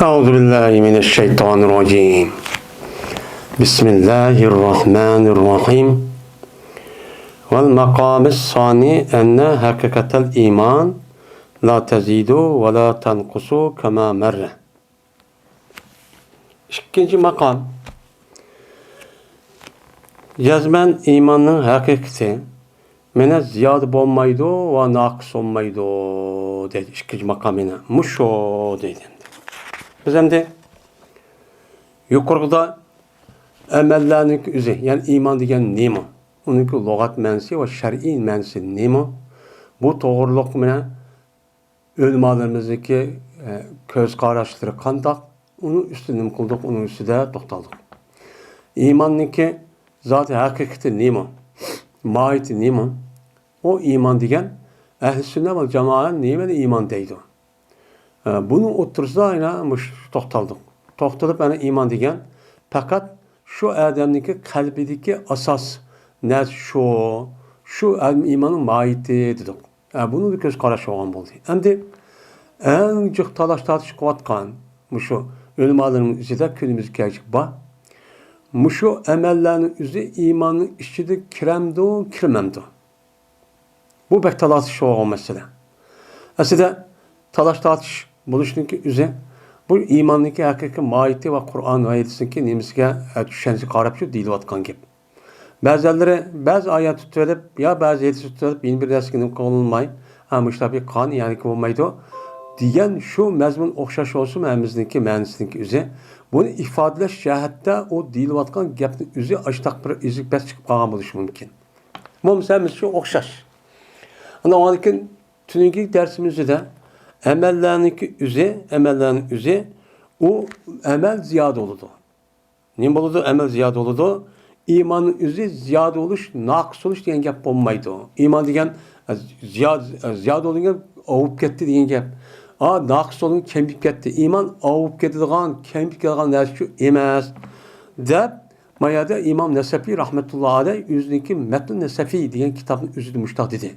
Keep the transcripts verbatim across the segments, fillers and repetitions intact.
أعوذ بالله من الشيطان الرجيم. بسم الله الرحمن الرحيم. والمقام الثاني أن حقيقة الإيمان لا تزيد ولا تنقص كما مر. ئىككىنچى ماقام. جەزمەن ئىماننىڭ ھەقىقىتى مانا زىيادە بولمايدۇ ۋە ناقىس بولمايدۇ دەيدۇ. ئىككىنچى ماقام يەنە مۇشۇ دەيدۇ. بىز ئەمدى يۇقىرىدا ئەمەللەرنىڭ ئۆزى، يەنى ئىمان دېگەن نېمە؟ ئۇنىڭكى لۇغەت مەنىسى ۋە شەرئىي مەنىسى نېمە؟ بۇ توغرۇلۇق مانا ئۆلىمالىرىمىزنىڭكى، ئە، كۆز قاراشلىرى قانداق؟ ئۇنىڭ ئۈستىدە نېمە قىلدۇق؟ ئۇنىڭ ئۈستىدە توختالدۇق. ئىماننىڭكى زاتى ھەقىقىتى نېمە؟ ماھىيىتى نېمە؟ ئۇ ئىمان دېگەن ئەھلى سۈننە ۋەل جامائە نېمىنى ئىمان دەيدۇ؟ ئە، بۇنىڭ ئوتتۇرىسىدا يەنە مۇشۇ توختالدۇق. توختىلىپ، ئەنە ئىمان دېگەن پەقەت شۇ ئادەمنىڭكى قەلبىدىكى ئاساس نەرسە شۇ، شۇ ئىماننىڭ ماھىيىتى دېدۇق. ئە، بۇنىڭدا كۆز قاراش بولغان بولدى. ئەمدى ئەڭ جىق تالاش تارتىش قىلىۋاتقان مۇشۇ ئۆلىمالىرىمىز ئىچىدە كۈنىمىزگە كەلگۈچە بار. مۇشۇ ئەمەللەرنىڭ ئۆزى ئىماننىڭ ئىچىدە كىرەمدۇ، كىرمەمدۇ؟ بۇ بەك تالاش بولغان مەسىلە. ئەسلىدە تالاش تارتىش بولۇشنىڭكى ئۆزى بۇ ئىماننىڭكى ھەقىقىي ماھىيىتى ۋە قۇرئان ۋە ھەدىسنىڭكى نېمىسىگە، ئە، چۈشەنچىگە قاراپچۇ دېيىلىۋاتقان گەپ. بەزىلەرلىرى بەزى ئايەت تۇتۇۋېلىپ يا بەزى ھەدىس تۇتۇۋېلىپ يەنە بىر نەرسىگە نېمە قىلالماي، ھە، مۇشۇنداق بىر قان يەنىكى بولمايدۇ دېگەن شۇ مەزمۇن ئوخشاش بولسىمۇ ھەممىمىزنىڭكى مەنىسىنىڭكى ئۆزى. بۇنى ئىپادىلەش جەھەتتە ئۇ دېيىلىۋاتقان گەپنىڭ ئۆزى ئاشتاق بىر ئېزىپ بەس چىقىپ قالغان بولۇشى مۇمكىن. بولمىسا ھەممىسى شۇ ئوخشاش. ئاندىن ئاندىن كېيىن تۈنۈگۈنكى دەرسىمىزدە ئەمەللەرنىڭكى ئۆزى، ئەمەللەرنىڭ ئۆزى، ئۇ ئەمەل زىيادە بولىدۇ. نېمە بولىدۇ؟ ئەمەل زىيادە بولىدۇ. ئىماننىڭ ئۆزى زىيادە بولۇش، ناقىس بولۇش دېگەن گەپ بولمايدۇ. ئىمان دېگەن، ئە، زىياد-، ئە، زىيادە بولدى دېگەن ئاۋۇپ كەتتى دېگەن گەپ. ئا، ناقىس بولدى، كېمىيىپ كەتتى. ئىمان ئاۋۇپ كېتىدىغان، كېمىيىپ كېتىدىغان نەرسە ئىمەس، دەپ ما يەردە ئىمام نەسەفى رەھمەتۇللا ئەلەي ئۆزىنىڭكى مەتن نەسەفى دېگەن كىتابنىڭ ئۆزىدە مۇشۇنداق دېدى.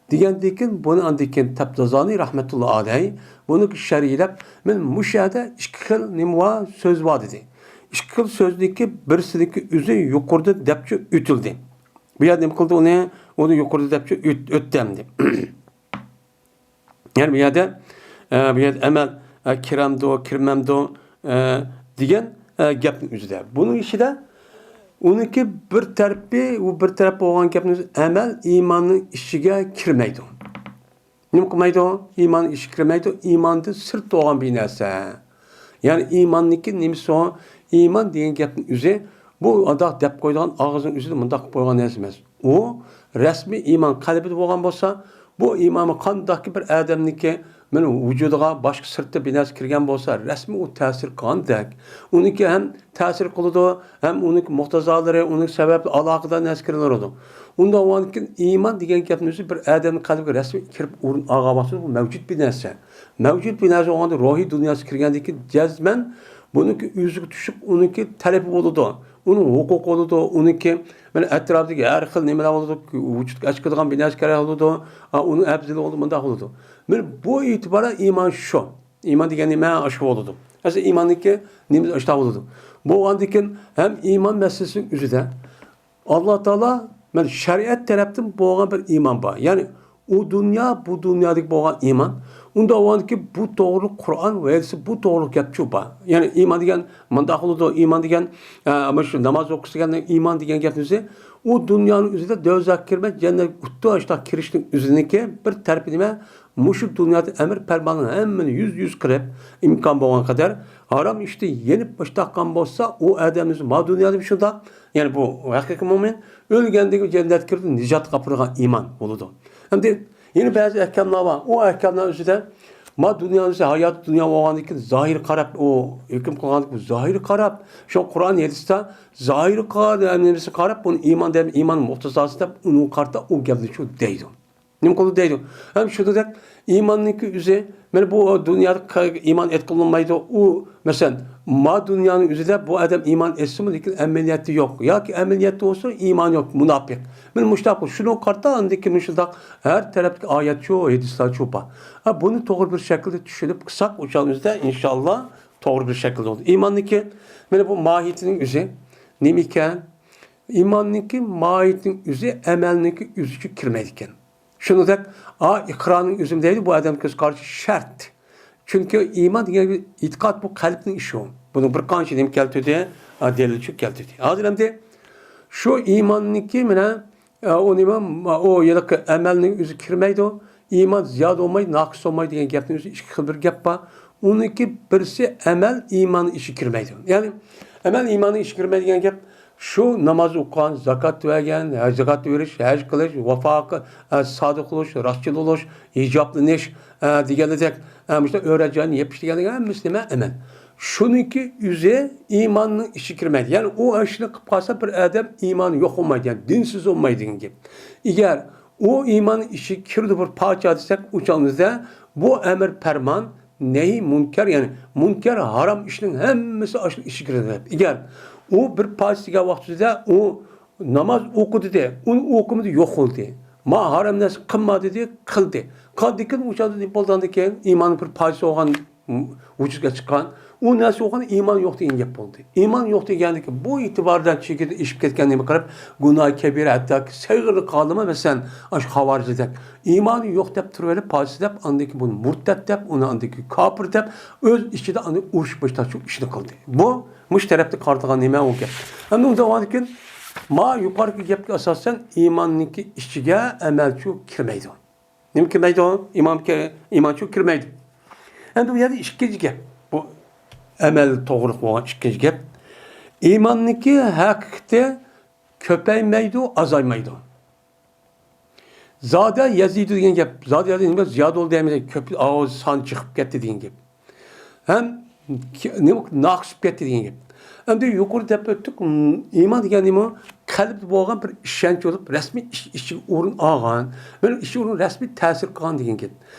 دېگەندىن كېيىن بۇنى ئاندىن كېيىن تەپتازانى رەھمەتۇللا ئەلەي بۇنى شەرھلەپ، مەن مۇشۇ يەردە ئىككى خىل نېمە بار، سۆز بار دېدى. ئىككى خىل سۆزنىڭكى بىرسىنىڭكى ئۆزى يۇقىرىدا دەپچۇ ئۆتۈلدى. بۇ يەردە نېمە قىلدى ئۇنى؟ ئۇنى يۇقىرىدا دەپچۇ ئۆت-، ئۆتتى ئەمدى. يەنى بۇ يەردە، ئە، بۇ يەردە ئەمەل، ئە، كىرەمدۇ، كىرمەمدۇ، ئە، دېگەن، ئە، گەپنىڭ ئۆزىدە. بۇنىڭ ئىچىدە ئۇنىڭكى بىر تەرىپى، ئۇ بىر تەرەپ بولغان گەپنىڭ ئۆزى ئەمەل ئىماننىڭ ئىچىگە كىرمەيدۇ. نېمە قىلمايدۇ؟ ئىماننىڭ ئىچىگە كىرمەيدۇ. ئىماندىن سىرت بولغان بىر نەرسە. يەنى ئىماننىڭكى نېمىسى ئۇ؟ ئىمان دېگەن گەپنىڭ ئۆزى بۇ ئانداق دەپ قويىدىغان ئاغزىنىڭ ئۆزىدە مۇنداق قىلىپ قويغان نەرسە ئەمەس. ئۇ رەسمىي ئىمان قەلبىدە بولغان بولسا، بۇ ئىمانمۇ قانداقكى بىر ئادەمنىڭكى مانا ۋۇجۇدىغا باشقا سىرتتا بىر نەرسە كىرگەن بولسا، رەسمىي ئۇ تەسىر قىلغاندەك. ئۇنىڭكى ھەم تەسىر قىلىدۇ، ھەم ئۇنىڭكى مۇقتەزالىرى، ئۇنىڭ سەۋەبلىك ئالاقىدار نەرسە كىرىۋالىدۇ. ئۇنداق بولغاندىكىن ئىمان دېگەن گەپنىڭ ئۆزى بىر ئادەمنىڭ قەلبىگە رەسمىي كىرىپ ئورۇن ئالغان ۋاقتىدا بۇ مەۋجۇت بىر نەرسە. مەۋجۇت بىر نەرسە بولغاندا روھىي دۇنياسىغا كىرگەندىن كېيىن جەزمەن بۇنىڭكى ئۆزىگە تۇشۇپ، ئۇنىڭكى تەلىپى بولىدۇ، ئۇنىڭ ھوقۇقى بولىدۇ، ئۇنىڭكى مانا ئەتراپىدىكى ھەر خىل نېمىلەر بولىدۇ، ۋۇجۇدقا ئەچىقىدىغان بىر نەرسە كېرەك بولىدۇ، ئا، ئۇنىڭ ئەپزىلى بولىدۇ، مۇنداق بولىدۇ. مانا بۇ ئېتىبارەن ئىمان شۇ. ئىمان دېگەن نېمە؟ ئاشۇ بولىدۇ. ئەسلى ئىماننىڭكى نېمىسى ئاشۇنداق بولىدۇ. بولغاندىن كېيىن ھەم ئىمان مەسىلىسىنىڭ ئۆزىدە ئاللا تائالا مانا شەرىئەت تەرەپتىن بولغان بىر ئىمان بار. يەنى ئۇ دۇنيا، بۇ دۇنيادىكى بولغان ئىمان. ئۇنداق بولغاندىكىن بۇ توغرۇلۇق قۇرئان ۋە ھەدىستە بۇ توغرۇلۇق گەپچۇ بار. يەنى ئىمان دېگەن مۇنداق بولىدۇ، ئىمان دېگەن، ئە، مانا شۇ ناماز ئوقۇش دېگەن ئىمان دېگەن گەپنى ئۆزى ئۇ دۇنيانىڭ ئۆزىدە دوزاخقا كىرمەي، جەننەتكە ئۇتتۇ ئاشتا كىرىشنىڭ ئۆزىنىڭكى بىر تەرىپى نېمە؟ مۇشۇ دۇنيادا ئەمر پەرماننى ھەممىنى يۈز يۈز قىلىپ، ئىمكان بولغان قەدەر ھارام ئىشتا يېنىپ باشلاققان بولسا، ئۇ ئادەمنى ما دۇنيادا شۇنداق، يەنى بۇ ھەقىقىي مۆمىن ئۆلگەندىن كېيىن جەننەتكە كىرىدۇ، نىجاتقا ئاپىرىدىغان ئىمان بولىدۇ. ئەمدى يەنە بەزى ئەھكاملار بار. ئۇ ئەھكاملار ئۆزىدە ما دۇنيانىڭ ئۆزى ھايات دۇنيا بولغاندىن كېيىن زاھىرغا قاراپ ئۇ ھۆكۈم قىلغاندىكىن زاھىرغا قاراپ، شۇ قۇرئان ھەدىستە زاھىرغا قارا-، نېمىسىگە قاراپ، بۇنى ئىمان دەپ، ئىمان مۇقتەزاسى دەپ، ئۇنىڭغا قارىتا ئۇ گەپنى شۇ دەيدۇ. نېمە قىلدى دەيدۇ. ھەم شۇنىڭدەك ئىماننىڭكى ئۆزى، مانا بۇ دۇنيادا ق-، ئىمان ئېيتقىلى بولمايدۇ. ئۇ، مەسىلەن، ما دۇنيانىڭ ئۆزىدە بۇ ئادەم ئىمان ئېيتسىمۇ، لېكىن ئەمەلىيەتتە يوق. ياكى ئەمەلىيەتتە بولسا ئىمان يوق، مۇناپىق. مانا مۇشۇنداق، شۇنىڭغا قارىتا ئاندىن كېيىن مۇشۇنداق ھەر تەرەپتىكى ئايەت شۇ، ھەدىسلەر شۇ بار. ھە، بۇنى توغرا بىر شەكىلدە چۈشىنىپ قىلساق، ئۇ چاغىمىزدا ئىنشاللا توغرا بىر شەكىلدە بولدى. ئىماننىڭكى، مانا بۇ ماھىيىتىنىڭ ئۆزى نېمە ئىكەن؟ ئىماننىڭكى ماھىيىتىنىڭ ئۆزى ئەمەلنىڭكى ئۆزىچە كىرمەيدىكەن. شۇنىڭدەك، ئا، ئىقرارنىڭ ئۆزىمۇ دەيدۇ، بۇ ئادەم كۆز قارىشى شەرت. چۈنكى ئىمان دېگەن ئېتىقاد، بۇ قەلبنىڭ ئىشى ئۇ. بۇنىڭ بىر قانچە نېمە كەلتۈردى؟ ئا، دەلىلچە كەلتۈردى. ھازىر ئەمدى شۇ ئىماننىڭكى مانا، ئا، ئۇ نېمە، ئۇ ھېلىقى ئەمەلنىڭ ئۆزى كىرمەيدۇ. ئىمان زىيادە بولمايدۇ، ناقىس بولمايدۇ دېگەن گەپنىڭ ئۆزى ئىككى خىل بىر گەپ بار. ئۇنىڭكى بىرسى ئەمەل ئىماننىڭ ئىچىگە كىرمەيدۇ. يەنى ئەمەل ئىماننىڭ ئىچىگە كىرمەيدۇ دېگەن گەپ، شۇ ناماز ئوقۇغان، زاكات بەرگەن، ھە، زاكات بېرىش، ھەج قىلىش، ۋاپا، ئە، سادىق بولۇش، راستچىل بولۇش، ھىجابلىنىش، ئە، دېگەندەك، ئە، مۇشۇنداق ئۆرە جاينى يېپىش دېگەندەك ھەممىسى نېمە؟ ئەمەل. شۇنىڭكى ئۆزى ئىماننىڭ ئىچىگە كىرمەيدۇ. يەنى ئۇ ئىشنى قىلىپ قالسا، بىر ئادەم ئىمانى يوق بولمايدۇ، يەنى دىنسىز بولمايدۇ دېگەن گەپ. ئەگەر ئۇ ئىماننىڭ ئىچىگە كىرىدۇ بىر پارچە دېسەك، ئۇ چاغدا بۇ ئەمر پەرمان، نەھى مۇنكەر، يەنى مۇنكەر، ھارام ئىشنىڭ ھەممىسى ئاشۇنىڭ ئىچىگە كىرىدۇ. ئەگەر ئۇ بىر پارچە دېگەن ۋاقتىدا ئۇ ناماز ئوقۇ دېدى، ئۇنى ئوقۇمىدى، يوق بولدى. ما ھارام نەرسە قىلما دېدى، قىلدى. قىلغاندىن كېيىن ئۇ چاغدا نېمە بولغاندىن كېيىن ئىماننىڭ بىر پارچىسى بولغان، ۋۇجۇدقا چىققان. ئۇ نەرسە بولغان ئىمان يوق دېگەن گەپ بولدى. ئىمان يوق دېگەندىكى بۇ ئېتىباردىن چېكىدىن ئېشىپ كەتكەن نېمە قىلىپ، گۇناھ كەبىرە، ھەتتاكى سەغىرلىق قالدىمۇ، مەسىلەن، ئاشۇ خاۋارىجدەك. ئىمانى يوق دەپ تۇرۇۋېلىپ، پارچە دەپ، ئاندىن كېيىن بۇنى مۇرتەت دەپ، ئۇنى ئاندىن كېيىن كاپىر دەپ، ئۆز ئىچىدە ئاندىن ئۇرۇش باشلاش ئىشنى قىلدى. بۇ مۇشۇ تەرەپتە قارىتىلغان نېمە ئۇ گەپ. ئەمدى ئۇنداق بولغاندىكىن، ما يۇقىرىقى گەپكە ئاساسەن ئىماننىڭكى ئىچىگە ئەمەلچۇ كىرمەيدۇ. نېمە كىرمەيدۇ؟ ئىمان كى-، ئىمانچۇ كىرمەيدۇ. ئەمدى بۇ يەردە ئىككىنچى گەپ. بۇ ئەمەل توغرىلىق بولغان ئىككىنچى گەپ. ئىماننىڭكى ھەقىقىتى كۆپەيمەيدۇ، ئازايمايدۇ. زادە يەزىدۇ دېگەن گەپ. زادە يەزىدۇ دېگەن گەپ زىيادە بولدى دېمەيدۇ. كۆپ، ئاۋۇ سان چىقىپ كەتتى دېگەن گەپ. ھەم كى-، نېمە، ناقىس بولۇپ كەتتى دېگەن گەپ. ئەمدى يۇقىرىدا دەپ ئۆتتۇق، م، ئىمان دېگەن نېمە؟ قەلبتە بولغان بىر ئىشەنچ بولۇپ، رەسمىي ئىچ-، ئىچىگە ئورۇن ئالغان، بىر ئىچىگە ئورۇن رەسمىي تەسىر قىلغان دېگەن گەپ.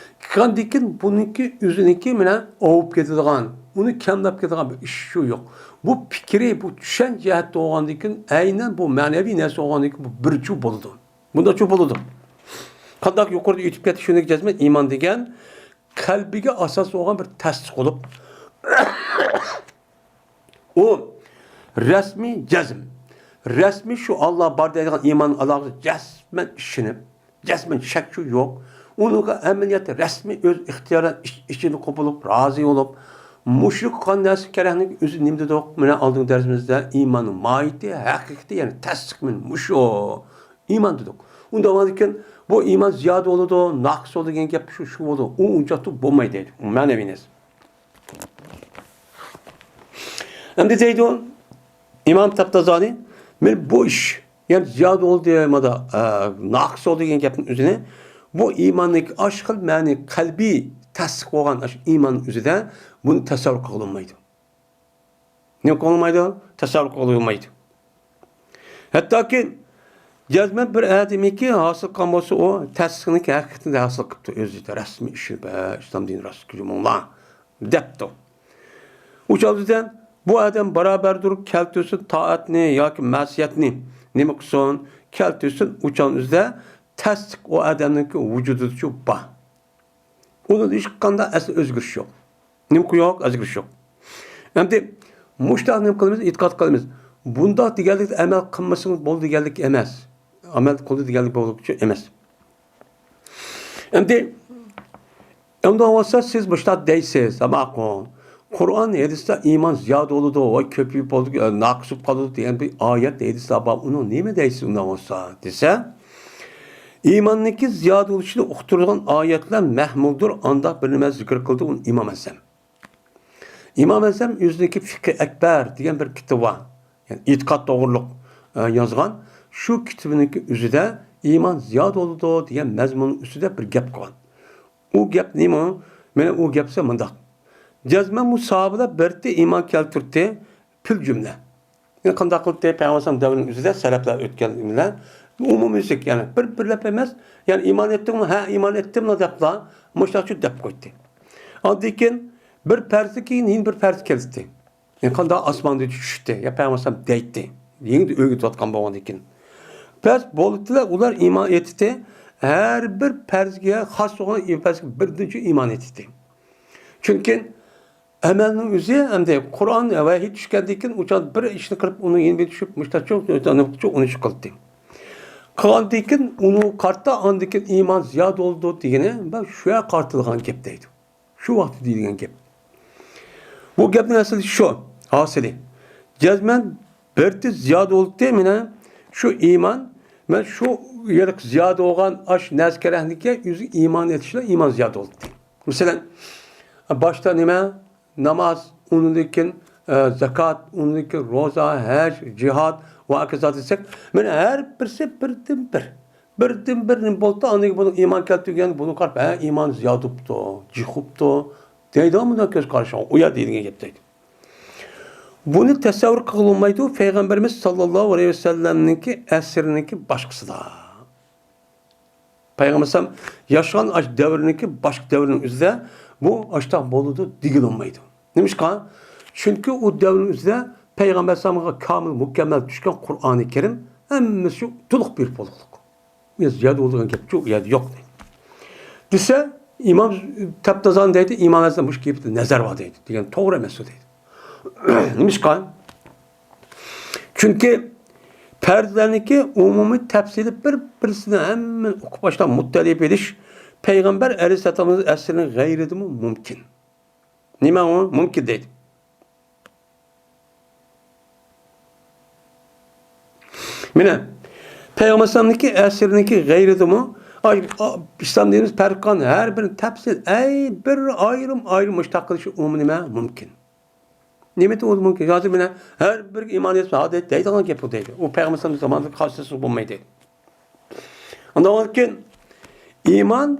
قىلغاندىن كېيىن بۇنىڭكى ئۆزىنىڭكى مانا ئاۋۇپ كېتىدىغان، ئۇنى كەملاپ كېتىدىغان بىر ئىش شۇ يوق. بۇ پىكرى، بۇ چۈشەنچە جەھەتتە بولغاندىن كېيىن ئەينەن بۇ مەنىۋى نەرسە بولغاندىن كېيىن بۇ بىرچۇ بولىدۇ. بۇنداقچۇ بولىدۇ. قانداق يۇقىرىدا ئۆتۈپ كەتتى، شۇنى جەزمەن ئىمان دېگەن قەلبىگە ئاساس بولغان بىر تەستىق بولۇپ، ئۇ رەسمىي جەزم، رەسمىي شۇ ئاللا بار دەيدىغان ئىمان ئالاقىسى جەزمەن ئىشىنىپ، جەزمەن شەككە يوق. ئۇنىڭغا ئەمەلىيەتتە رەسمىي ئۆز ئىختىيارى ئىچ-، ئىچىدە قوبۇلۇپ، رازى بولۇپ، مۇشۇ قىلغان نەرسە كېرەكلىك ئۆزى نېمە دېدۇق؟ مانا ئالدىنقى دەرسىمىزدە ئىماننىڭ ماھىيىتى، ھەقىقىتى، يەنى تەستىق مانا مۇشۇ ئىمان دېدۇق. ئۇنداق بولغاندىكىن بۇ ئىمان زىيادە بولىدۇ، ناقىس بولىدۇ دېگەن گەپ شۇ، شۇ بولىدۇ. ئۇ ئۇنچىۋاقتا بولمايدۇ دەيدۇ. مەنىۋى نەرسە. ئەمدى دەيدۇ ئىمام تەپتازانى، مەن بۇ ئىش، يەنى زىيادە بولدى، مادا، ئە، ناقىس بولدى دېگەن گەپنىڭ ئۆزىنى، بۇ ئىماننىڭ ئاشۇ خىل مەنىي قەلبىي تەستىق بولغان ئاشۇ ئىمان ئۆزىدە بۇنى تەسەۋۋۇر قىلغىلى بولمايدۇ. نېمە قىلغىلى بولمايدۇ؟ تەسەۋۋۇر قىلغىلى بولمايدۇ. ھەتتاكى جەزمەن بىر ئادەمكى ھاسىل قىلغان بولسا، ئۇ تەستىقنىڭكى ھەقىقىتىنى ھاسىل قىپتۇ، ئۆزى رەسمىي ئىشىنىپ، ھە، ئىسلام دىنى راست، جۇمۇڭلار دەپتۇ. ئۇ چاغدا بۇ ئادەم بارابەردۇر، كەلتۈرسۇن تائەتنى ياكى مەسىيەتنى، نېمە قىلسۇن، كەلتۈرسۇن، ئۇ چاغدا تەستىق ئۇ ئادەمنىڭكى ۋۇجۇدىدىچۇ بار. ئۇنىڭدا ھېچقانداق ئەسلى ئۆزگىرىش يوق. نېمە يوق؟ ئۆزگىرىش يوق. ئەمدى مۇشۇنداق نېمە قىلىمىز؟ ئېتىقاد قىلىمىز. بۇنداق دېگەنلىكتە ئەمەل قىلمىسىڭىز بولىدۇ دېگەنلىك ئەمەس. ئەمەل قىلدى دېگەنلىك بولغۇچى ئەمەس. ئەمدى، ئەمدى بولسا سىز مۇشۇنداق دەيسىز، ماقۇل. قۇرئان، ھەدىستە ئىمان زىيادە بولىدۇ ۋە كۆپىيىپ بولىدۇ، ناقىس بولۇپ قالىدۇ دېگەن بىر ئايەت، ھەدىسلەر بار. ئۇنىڭ نېمە دەيسىز ئۇنداق بولسا دېسە، ئىماننىڭكى زىيادە بولۇشىنى ئۇقتۇرىدىغان ئايەتلەر مەھمۇلدۇر، ئانداق بىر نېمە زىكىر قىلدى ئۇنى ئىمام ئەزەم. ئىمام ئەزەم ئۆزىنىڭكى فىقھى ئەكبەر دېگەن بىر كىتابى بار. يەنى ئېتىقاد توغرۇلۇق، ئە، يازغان. شۇ كىتابىنىڭكى ئۆزىدە ئىمان زىيادە بولىدۇ دېگەن مەزمۇننىڭ ئۈستىدە بىر گەپ قىلغان. ئۇ گەپ نېمە؟ مانا ئۇ گەپ دېسە مۇنداق. جەزمەن بۇ ساھابىلەر بىردە ئىمان كەلتۈردى، پىل جۈملە. يەنى قانداق قىلدى؟ پەيغەمبەر ئەلەيھىسسالام دەۋرىنىڭ ئۆزىدە سەلەپلەر ئۆتكەن بىلەن ئومۇميۈزلۈك، يەنى بىر، بىرلەپ ئەمەس، يەنى ئىمان ئېيتتىڭمۇ؟ ھە، ئىمان ئېيتتىملا دەپلا، مۇشۇنداقچە دەپ قويدى. ئاندىن كېيىن بىر پەرزدىن كېيىن يەنە بىر پەرز كەلتى. يەنى قانداق ئاسماندىن چۈشتى، يا پەيغەمبەر ئەلەيھىسسالام دەيتتى. يېڭىدىن ئۆگىتىۋاتقان بولغاندىن كېيىن. بەس بولدىلا، ئۇلار ئىمان ئېيتتى. ھەر بىر پەرزگە خاس بولغان پەرزگە بىردىنچە ئىمان ئېيتتى. چۈنكى ئەمەلنىڭ ئۆزى ئەمدى قۇرئان ۋەھىي چۈشكەندىن كېيىن ئۇ چاغدا بىر ئىشنى قىلىپ، ئۇنىڭ يېنىغا چۈشۈپ، مۇشتاچۇ ئۇنى قىلدى. قىلغاندىن كېيىن ئۇنىڭغا قارىتا ئاندىن كېيىن ئىمان زىيادە بولىدۇ دېگىنى، بۇ شۇ يەرگە قارىتىلغان گەپ دەيدۇ. شۇ ۋاقىتتا دېيىلگەن گەپ. بۇ گەپنىڭ ئەسلى شۇ، ھاسىلى. جەزمەن بىردە زىيادە بولدى، مانا شۇ ئىمان، مانا شۇ يەرلىك زىيادە بولغان ئاش نەرسە كېرەكلىككە ئۆزى ئىمان ئېيتىشلا ئىمان زىيادە بولدى. مەسىلەن، باشتا نېمە؟ ناماز، ئۇنىڭدىن كېيىن، ئە، زاكات، ئۇنىڭدىن كېيىن روزا، ھەج، جىھاد ۋە ھاكازا دېسەك، مانا ھەر بىرسى بىردىن بىر. بىردىن بىر نېمە بولدى، ئاندىن كېيىن بۇنىڭ ئىمان كەلتۈرگەن، بۇنىڭغا قاراپ، ھە، ئىمان زىيادە بوپتۇ، جىق بوپتۇ دەيدۇ، مۇنداق كۆز قارىشى، ئۇ يەردە دېيىلگەن گەپ دەيدۇ. بۇنى تەسەۋۋۇر قىلغىلى بولمايدۇ، پەيغەمبىرىمىز ساللاللاھۇ ئەلەيھى ۋەسەللەمنىڭكى ئەسرىنىڭكى باشقىسىدا. پەيغەمبەر ئەلەيھىسسالام ياشىغان ئاش دەۋرىنىڭكى باشقا دەۋرنىڭ ئۆزىدە بۇ ئاشتاق بولىدۇ دېگىلى بولمايدۇ. نېمىشقا؟ چۈنكى ئۇ دەۋرنىڭ ئۆزىدە پەيغەمبەر ئەلەيھىسسالامغا كامىل، مۇكەممەل چۈشكەن قۇرئانى كەرىم ھەممىسى تولۇق بېرىپ بولغۇلۇق. زىيادە بولىدىغان گەپ شۇ، ئۇ يەردە يوق دەيدۇ. دېسە، ئىمام تەپتازانى دەيدۇ، ئىمام ئەزەم مۇشۇ گېپىدە نەزەر بار دەيدۇ، دېگەن توغرا ئەمەس ئۇ دەيدۇ. نېمىشقا؟ چۈنكى پەرزلەرنىڭكى ئومۇمىي تەپسىلى بىر-بىرسىدىن ھەممىنى ئوقۇپ باشلاپ مۇتتەلىيە بىلىش پەيغەمبەر ئەلەيھىسسالامنىڭ ئەسرىنىڭ غەيرىدىمۇ مۇمكىن. نېمە ئۇ؟ مۇمكىن دەيدۇ. مانا، پەيغەمبەر ئەلەيھىسسالامنىڭكى ئەسرىنىڭكى غەيرىدىمۇ، ئاي، ئا، ئىسلام دىنىمىز پەرق قىلغان ھەر بىرىنى تەپسىل، ئەي، بىر ئايرىم-ئايرىم مۇشتاق قىلىشى ئۇمۇ نېمە؟ مۇمكىن. نېمە ئۇ مۇمكىن؟ ھازىر مانا ھەر بىرىگە ئىمان ئېيتسا، ھە، دەيدىغان گەپ ئۇ دەيدۇ. ئۇ پەيغەمبەر ئەلەيھىسسالام زامانىدا خاسىيەتسىز بولمايدۇ دەيدۇ. ئاندىن كېيىن ئىمان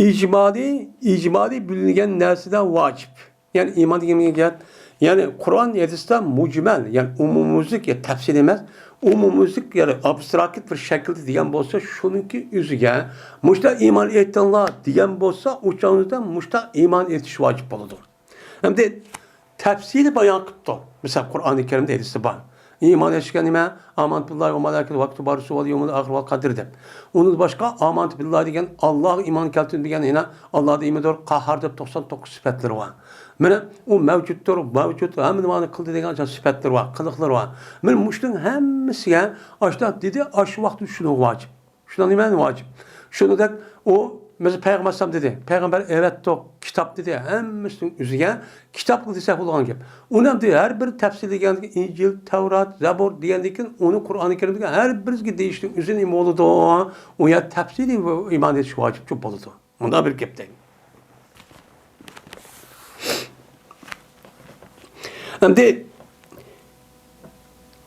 ئىجمالىي، ئىجمالىي بىلىنگەن نەرسىدە ۋاجىپ. يەنى ئىمان دېگەن گەپ، يەنى قۇرئان ھەدىستە مۇجمەل، يەنى ئومۇميۈزلۈك، يا تەپسىل ئەمەس، ئومۇميۈزلۈك، يەنى ئابستراكت بىر شەكىلدە دېگەن بولسا، شۇنىڭكى ئۆزىگە مۇشتا ئىمان ئېيتىڭلار دېگەن بولسا، ئۇ چاغدا مۇشتا ئىمان ئېيتىش ۋاجىپ بولىدۇ. ئەمدى تەپسىلىي بايان قىپتۇ. مىسال، قۇرئانى كەرىمدە ھەدىستە بار. ئىمان ئېيتىشكە نېمە؟ ئامانتۇ بىللاھى ۋە مالائىكەتىھى ۋە كۇتۇبى ۋە رۇسۇلى ۋەل يەۋمىل ئاخىر ۋەل قەدىر دەپ. ئۇنىڭدىن باشقا ئامانتۇ بىللاھى دېگەن، ئاللاھقا ئىمان كەلتۈردۈم دېگەن، يەنە ئاللاھ دېگەن ئىماندۇر، قاھھار دەپ توقسان توققۇز سۈپەتلىرى بار. مانا ئۇ مەۋجۇتتۇر، مەۋجۇت، ھەممە نېمىنى قىلدى دېگەن سۈپەتلىرى بار، قىلىقلىرى بار. مانا مۇشۇنىڭ ھەممىسىگە ئاشۇنداق دېدى، ئاشۇ ۋاقىتتا چۈشىنىش ۋاجىپ. شۇنىڭ نېمە ۋاجىپ؟ شۇنىڭدەك ئۇ، مەسىلەن، پەيغەمبەر ئەلەيھىسسالام دېدى، پەيغەمبەر ئەۋەتتۇق، كىتاب دېدى، ھەممىسىنىڭ ئۆزىگە كىتاب دېسەك بولىدىغان گەپ. ئۇنى ئەمدى ھەر بىر تەپسىرلىگەندىن كېيىن، ئىنجىل، تەۋرات، زەبۇر دېگەندىن كېيىن، ئۇنى قۇرئانى كەرىمدىكى ھەر بىرىگە دېيىشنىڭ ئۆزى نېمە بولىدۇ؟ ئۇ يەر تەپسىلىي ئىمان ئېيتىش ۋاجىپ بولىدۇ. مۇنداق بىر گەپ دەيمەن. ئەمدى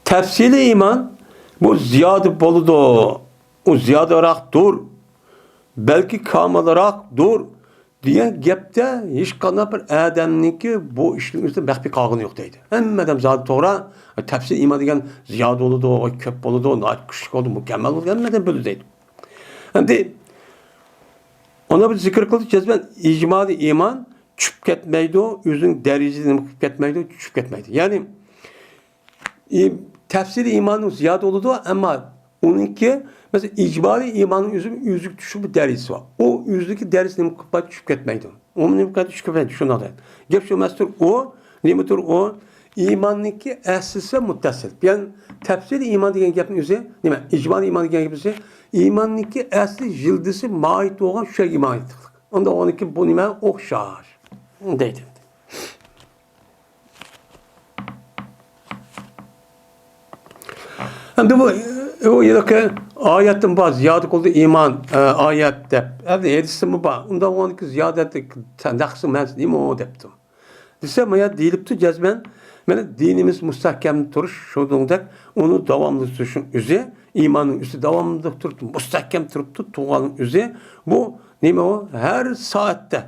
تەپسىلىي ئىمان بۇ زىيادە بولىدۇ، ئۇ زىيادىراقتۇر، بەلكى كامىلراقتۇر دېگەن گەپتە ھېچقانداق بىر ئادەمنىڭكى بۇ ئىشنىڭ ئۈستىدە مەخپىي قالغىنى يوق دەيدۇ. ھەممە ئادەم زادى توغرا، تەپسىلىي ئىمان دېگەن زىيادە بولىدۇ، كۆپ بولىدۇ، ناھايىتى كۈچلۈك بولىدۇ، مۇكەممەل بولىدۇ، ھەممە ئادەم بىلىدۇ دەيدۇ. ئەمدى ئۇنى بىر زىكىر قىلدى، جەزمەن ئىجمالىي ئىمان چۈشۈپ كەتمەيدۇ، ئۆزىنىڭ دەرىجىسىدىن كېتىپ كەتمەيدۇ، چۈشۈپ كەتمەيدۇ. يەنى، ئى، تەپسىلىي ئىماننىڭ زىيادە بولىدۇ، ئەمما ئۇنىڭكى، مەسىلەن، ئىجمالىي ئىماننىڭ ئۆزى، ئۆزىگە چۈشۈپ بىر دەرىجىسى بار. ئۇ ئۆزىدىكى دەرىجىسى نېمە قىلىپ چۈشۈپ كەتمەيدۇ. ئۇ نېمە قىلىپ چۈشۈپ كەتمەيدۇ، شۇنداق دەيدۇ. گەپ شۇ ئەمەستۇر، ئۇ نېمىدۇر ئۇ؟ ئىماننىڭكى ئەسلىسى مۇتتەسىل. يەنى تەپسىلىي ئىمان دېگەن گەپنىڭ ئۆزى نېمە؟ ئىجمالىي ئىمان دېگەن گەپ ئۆزى ئىماننىڭكى ئەسلى يىلدىزى ماھىيىتى بولغان شۇ يەرگە ئىمان ئېيتىلىدۇ. ئۇنداق بولغاندىكىن بۇ نېمە؟ ئوخشاش دەيدۇ. ئەمدى بۇ، ئۇ ھېلىقى ئايەتتىن بار، زىيادە قىلدى ئىمان، ئە، ئايەت دەپ. ئەمدى ھەدىستىمۇ بار. ئۇنداق بولغاندىكىن زىيادەتتىن نەقىسنىڭ مەنىسى نېمە دەپتۇ. دېسە، مانا دېيىلىپتۇ جەزمەن، مانا دىنىمىز مۇستەھكەم تۇرۇش، شۇنىڭدەك ئۇنى داۋاملىق تۇرۇشنىڭ ئۆزى، ئىماننىڭ ئۈستى داۋاملىق تۇرۇپ، مۇستەھكەم تۇرۇپتۇ، تۇرغاننىڭ ئۆزى، بۇ نېمە ئۇ؟ ھەر سائەتتە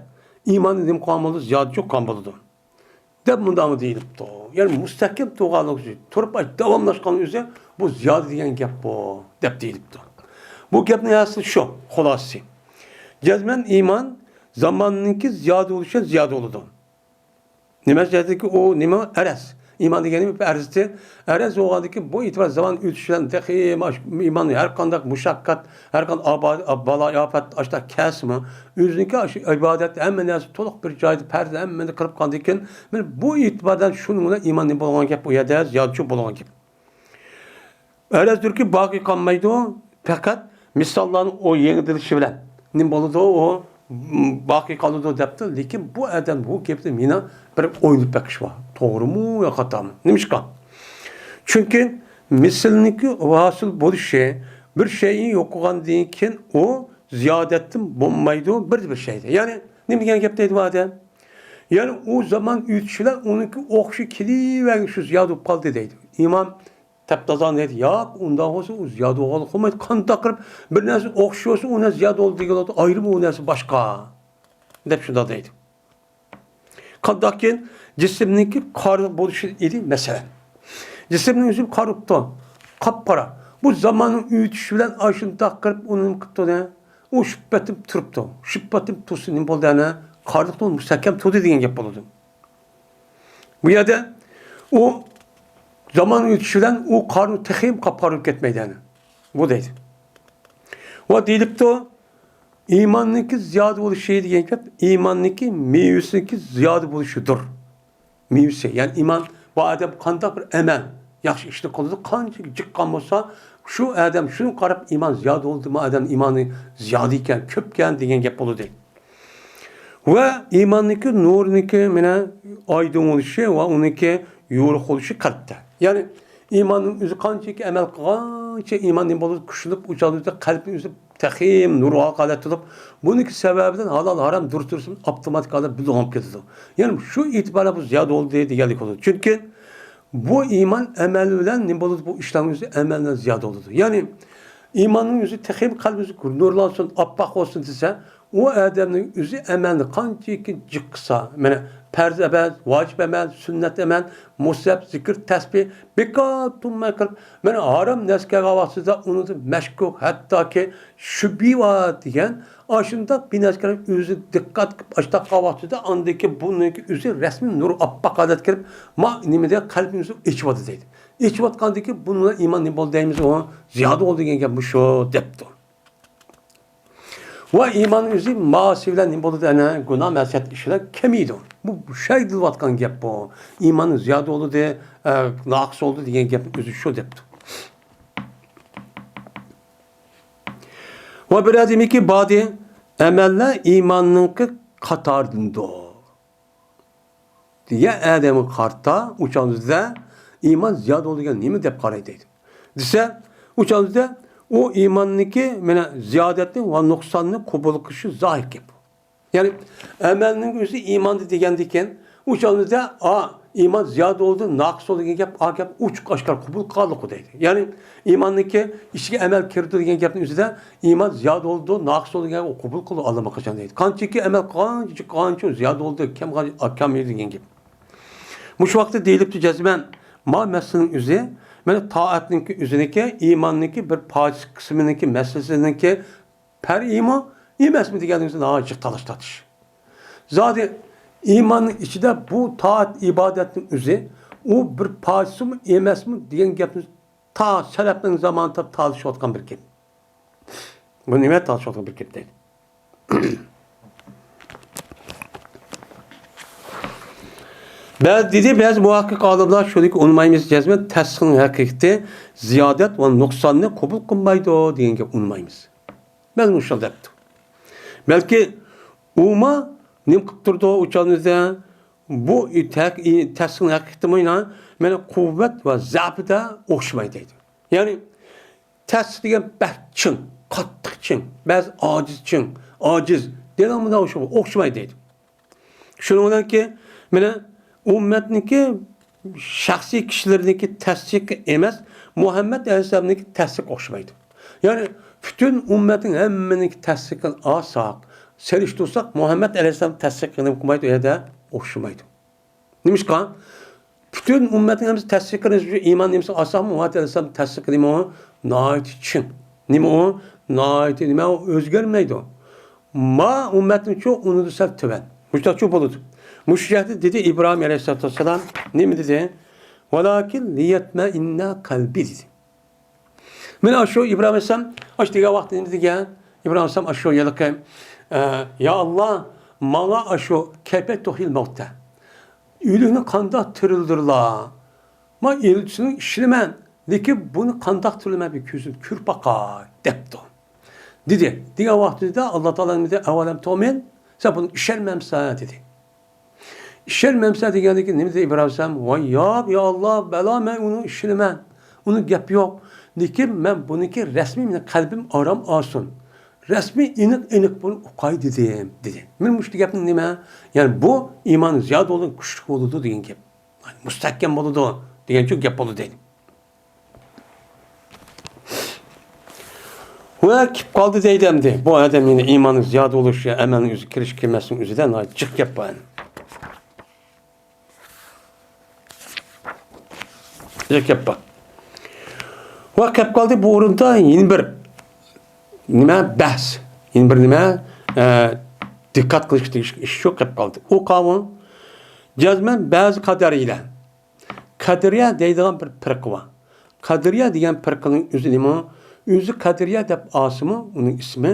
ئىماننى نېمە قىلغان بولىدۇ؟ زىيادە چوققان بولىدۇ. دەپ مۇنداقمۇ دېيىلىپتۇ. يەنى مۇستەھكەم تۇرغانلىقى ئۈچۈن، تۇرۇپ داۋاملاشقانلىقى ئۈچۈن بۇ زىيادە دېگەن گەپ بۇ، دەپ دېيىلىپتۇ. بۇ گەپنىڭ ھاسىلى شۇ، خۇلاسىسى. جەزمەن ئىمان زاماننىڭكى زىيادە بولۇشى زىيادە بولىدۇ. نېمە زىيادىكى ئۇ نېمە ئەرەز. ئىمان دېگەننى بىر ئەرزتى. ئەرز بولغاندىن كېيىن بۇ ئېتىبار زامان ئۆتۈش بىلەن تېخىمۇ ئاش-، ئىمان ھەر قانداق مۇشەققەت، ھەر قانداق ئابا-، بالا-ئاپەت ئاشتا كەلسىمۇ، ئۆزىنىڭكى ئاشۇ ئىبادەت ھەممە نەرسە تولۇق بىر جايدا پەرز ھەممىنى قىلىپ قالغاندىن كېيىن، مانا بۇ ئېتىباردىن شۇنىڭ بىلەن ئىمان نېمە بولغان گەپ، ئۇ يەردە زىيادىچۇ بولغان گەپ. ئەرزدۇركى باقىي قالمايدۇ، پەقەت مىساللارنىڭ ئۇ يېڭىدىلىشى بىلەن نېمە بولىدۇ، ئۇ باقىي قالىدۇ دەپتۇ. لېكىن بۇ ئادەم بۇ گەپتە مېنىڭ بىر ئويلىنىپ بېقىش بار. توغرىمۇ يا خاتامۇ؟ نېمىشقا؟ چۈنكى مىسىلنىڭكى ھاسىل بولۇشى، بىر شەيئى يوقىغاندىن كېيىن ئۇ زىيادەتتىن بولمايدۇ، بىر، بىر شەيدە. يەنى نېمە دېگەن گەپ دەيدۇ بۇ ئادەم؟ يەنى ئۇ زامان ئۆتۈش بىلەن ئۇنىڭكى ئوخشىشى كېلىۋەرگەن شۇ زىيادە بولۇپ قالدى دەيدۇ. ئىمام تەپتازان دەيدۇ، ياق، ئۇنداق بولسا ئۇ زىيادە بولغىلى قويمايدۇ. قانداق قىلىپ بىر نەرسە ئوخشاش بولسا ئۇ نەرسە زىيادە بولدى دېگىلى بولىدۇ، ئايرىم ئۇ نەرسە باشقا. دەپ شۇنداق دەيدۇ. قانداقكىن جىسىمنىڭكى قارىلىق بولۇشى ئىدى مەسىلەن. جىسىمنىڭ ئۆزى قارىپتۇ، قاپقارا. بۇ زاماننىڭ ئۆتۈشى بىلەن ئاشۇنداق قىلىپ ئۇنى نېمە قىپتۇ دە؟ ئۇ شۇ پېتىم تۇرۇپتۇ. شۇ پېتىم تۇرسا نېمە بولدى ئەنە؟ قارىلىقتا مۇستەھكەم تۇردى دېگەن گەپ بولىدۇ. بۇ يەردە ئۇ زامان ئۆتۈشى بىلەن ئۇ قارىلىق تېخىمۇ قاپقارا بولۇپ كەتمەيدۇ ئەنە. بۇ دەيدۇ. ۋە دېيىلىپتۇ، ئىماننىڭكى زىيادە بولۇشى دېگەن گەپ ئىماننىڭكى مېۋىسىنىڭكى زىيادە بولۇشىدۇر. مېۋىسى، يەنى ئىمان، بۇ ئادەم قانداق بىر ئەمەل، ياخشى ئىشنى قىلىدۇ، قانچە جىققان بولسا، شۇ ئادەم شۇنى قاراپ ئىمان زىيادە بولدى، بۇ ئادەمنىڭ ئىمانى زىيادە ئىكەن، كۆپكەن دېگەن گەپ بولىدۇ. ۋە ئىماننىڭكى نۇرىنىڭكى مانا ئايدىڭ بولۇشى ۋە ئۇنىڭكى يورۇق بولۇشى قەلبتە. يەنى ئىماننىڭ ئۆزى قانچىكى ئەمەل قىلغانچە ئىمان نېمە بولىدۇ؟ كۈچلىنىپ، ئۇ چاغدا قەلبنىڭ ئۆزى تېخىمۇ نۇرغا ھالەت بولۇپ، بۇنىڭكى سەۋەبىدىن ھالال، ھارام دۇرۇس-دۇرۇس ئاپتوماتىك ھالەت بىلىنىپ كېتىدۇ. يەنى شۇ ئېتىبارى بۇ زىيادە بولدى دېگەنلىك بولىدۇ. چۈنكى بۇ ئىمان ئەمەل بىلەن نېمە بولىدۇ؟ بۇ ئىشلارنىڭ ئۆزى ئەمەل بىلەن زىيادە بولىدۇ. يەنى ئىماننىڭ ئۆزى تېخىمۇ قەلبىمىز نۇرلانسۇن، ئاپئاق بولسۇن دېسە، ئۇ ئادەمنىڭ ئۆزى ئەمەلنى قانچىكى جىق قىلسا، مانا پەرز ئەمەل، ۋاجىپ ئەمەل، سۈننەت ئەمەل، مۇستەھەب، زىكىر، تەسبىھ، بىكار تۇرماي قىلىپ، مانا ھارام نەرسە كەلگەن ۋاقتىدا ئۇنىڭدا مەشكۇك، ھەتتاكى شۈبھە بار دېگەن، ئاشۇنداق بىر نەرسىگە ئۆزى دىققەت قىلىپ ئاشتاق قىلغان ۋاقتىدا ئاندىكى بۇنىڭكى ئۆزى رەسمىي نۇر ئاپئاق ھالەتكە كىرىپ، ما نېمىدە قەلبىمىزنى ئېچىۋاتىدۇ دەيدۇ. ئېچىۋاتقاندىن كېيىن بۇنىڭ ئىمان نېمە بولدى دەيمىز، ئۇ زىيادە بولدى دېگەن گەپ مۇشۇ دەپتۇ. ۋە ئىماننىڭ ئۆزى مائاسى بىلەن نېمە بولىدۇ؟ ئەنە گۇناھ مەسىيەت ئىش بىلەن كېمىيىدۇ. بۇ شەي دېيىلىۋاتقان گەپ بۇ. ئىماننىڭ زىيادە بولدى، ئە، ناقىس بولدى دېگەن گەپنىڭ ئۆزى شۇ دەپتۇ. ۋە بىر ئادەمكى بادى ئەمەللەر ئىماننىڭكى قاتارىدىندۇ. دېگەن ئادەمگە قارىتا، ئۇ چاغدا ئىمان زىيادە بولدى دېگەن نېمە دەپ قارايدۇ دەيدۇ. دېسە، ئۇ چاغدا ئۇ ئىماننىڭكى مانا زىيادەتنى ۋە نۇقساننى قوبۇل قىلىشى زاھىر گەپ. يەنى ئەمەلنىڭ ئۆزى ئىماندا دېگەندىكىن، ئۇ چاغدا ئا، ئىمان زىيادە بولدى، ناقىس بولدى دېگەن گەپ، ئا گەپ ئوچۇق ئاشكارا قوبۇل قىلغانلىقى دەيدۇ. يەنى ئىماننىڭكى ئىچىگە ئەمەل كىرىدۇ دېگەن گەپنىڭ ئۆزىدە ئىمان زىيادە بولىدۇ، ناقىس بولدى دېگەن ئۇ قوبۇل قىلىدۇ ئاللىماقاچان دەيدۇ. قانچىكى ئەمەل قىلغانچە، قانچە زىيادە بولدى، كەم قالغان، كەم دېگەن گەپ. مۇشۇ ۋاقىتتا دېيىلىپتۇ جەزمەن، ما مەسىلىنىڭ ئۆزى، مانا تائەتنىڭكى ئۆزىنىڭكى، ئىماننىڭكى بىر پارچىسى قىسمىنىڭكى مەسىلىسىنىڭكى پەرئىمۇ ئەمەسمۇ دېگەننىڭ ئۆزى ناھايىتى جىق تالاش تارتىش. زادى ئىماننىڭ ئىچىدە بۇ تائەت ئىبادەتنىڭ ئۆزى، ئۇ بىر پارچىسىمۇ ئەمەسمۇ دېگەن گەپنى تا سەلەفنىڭ زامانىدا تالىشىۋاتقان بىر گەپ. بۇ نېمە تالىشىۋاتقان بىر گەپ دەيدۇ. بەزى دېدى، بەزى مۇھەققىق ئالىملار شۇنىكى ئۇنىمايمىز، جەزمەن تەسدىقنىڭ ھەقىقىتى زىيادەت ۋە نۇقساننى قوبۇل قىلمايدۇ دېگەن گەپ ئۇنىمايمىز. مەن مۇشۇنداق دەپتۇ. بەلكى ئۇمۇ نېمە قىلىپ تۇرىدۇ ئۇ چاغدا؟ بۇ تەسدىقنىڭ ھەقىقىتىمۇ مانا قۇۋۋەت ۋە زەئپىدە ئوخشىمايدۇ دەيدۇ. يەنى تەسدىق دېگەن بەك چىڭ، قاتتىق چىڭ، بەزى ئاجىز چىڭ، ئاجىز دېگەن مۇنداق ئوخشىمايدۇ دەيدۇ. شۇنىڭ بىلەنكى، مانا ئۈممەتنىڭكى شەخسىي كىشىلىرىنىڭكى تەسدىقى ئەمەس، مۇھەممەد ئەلەيھىسسالامنىڭكى تەسدىقى ئوخشىمايدۇ. يەنى پۈتۈن ئۈممەتنىڭ ھەممىنىڭكى تەسدىقىنى ئالساق، سېلىشتۇرساق، مۇھەممەد ئەلەيھىسسالام تەسدىقىنى قىلمايدۇ، ئۇ يەردە ئوخشىمايدۇ. نېمىشقا؟ پۈتۈن ئۈممەتنىڭ ھەممىسى تەسدىقلىنىش ئۈچۈن ئىمان نېمىسى ئالساقمۇ، مۇھەممەد ئەلەيھىسسالام تەسدىقلىنىمۇ ناھايىتى چىڭ. نېمە ئۇ؟ ناھايىتى نېمە ئۇ؟ ئۆزگەرمەيدۇ. ما ئۈممەتنىڭچۇ ئۇنىڭدىن سەل تۆۋەن. مۇشۇنداقچۇ بولىدۇ. مۇشۇ جەھەتتە دېدى ئىبراھىم ئەلەيھىسسالاتۇ ۋەسسالام. نېمە دېدى؟ ۋالاكىن لىيەتمەئىننە قەلبى دېدى. مانا شۇ ئىبراھىم ئەلەيھىسسالام ئاشۇ دېگەن ۋاقىتتا نېمە دېگەن؟ ئىبراھىم ئەلەيھىسسالام ئاشۇ ھېلىقى، ئە، يا ئاللا، ماڭا ئاشۇ كەيفىيەت تۇھيىل مەۋتە، ئۆلۈكنى قانداق تىرىلدۈرلا، ما ئېلچىسىنىڭ ئىشلىمەن، لېكىن بۇنى قانداق تىرىلىمەن بىر كۆزۈم كۆرۈپ باقاي دەپتۇ. دېدى. دېگەن ۋاقتىدا ئاللا تائالا نېمە دېدى؟ ئەۋەلەم تۇئمىن، سەن بۇنى ئىشەنمەمسەن دېدى. ئىشەنمەمسەن دېگەندىن كېيىن نېمە دېدى ئىبراھىم ئەلەيھىسسالام؟ ۋاي ياق، يا ئاللا، بەلا، مەن ئۇنىڭ ئىشىنىمەن. ئۇنىڭ گەپى يوق. لېكىن مەن بۇنىڭكى رەسمىي، مېنىڭ قەلبىم ئارام ئالسۇن. رەسمىي ئېنىق-ئېنىق بۇنى ئۇقاي دېدىم، دېدى. مانا مۇشۇ گەپنى نېمە؟ يەنى بۇ ئىمان زىيادە بولىدۇ، كۈچلۈك بولىدۇ دېگەن گەپ. مۇستەھكەم بولىدۇ دېگەنچۇ گەپ بولىدۇ دەيدۇ. ۋە كېلىپ قالدى دەيدۇ ئەمدى. بۇ ئادەم يەنە ئىماننىڭ زىيادە بولۇشى، ئەمەلنىڭ ئۆزى كىرىش كىرمەسنىڭ ئۆزىدە ناھايىتى جىق گەپ بار. جىق گەپ بار. ۋە كەپ قالدى بۇ ئورۇندا يەنە بىر نېمە بەھس، يەنە بىر نېمە، ئە، دىققەت قىلىش تېگىشلىك ئىش شۇ كەپ قالدى. ئۇ قاۋۇل جەزمەن بەزى قەدەرىيلەر، قەدىرىيە دەيدىغان بىر پىرقە بار. قەدىرىيە دېگەن پىرقىنىڭ ئۆزى نېمە؟ ئۆزى قەدىرىيە دەپ ئالسىمۇ، ئۇنىڭ ئىسمى،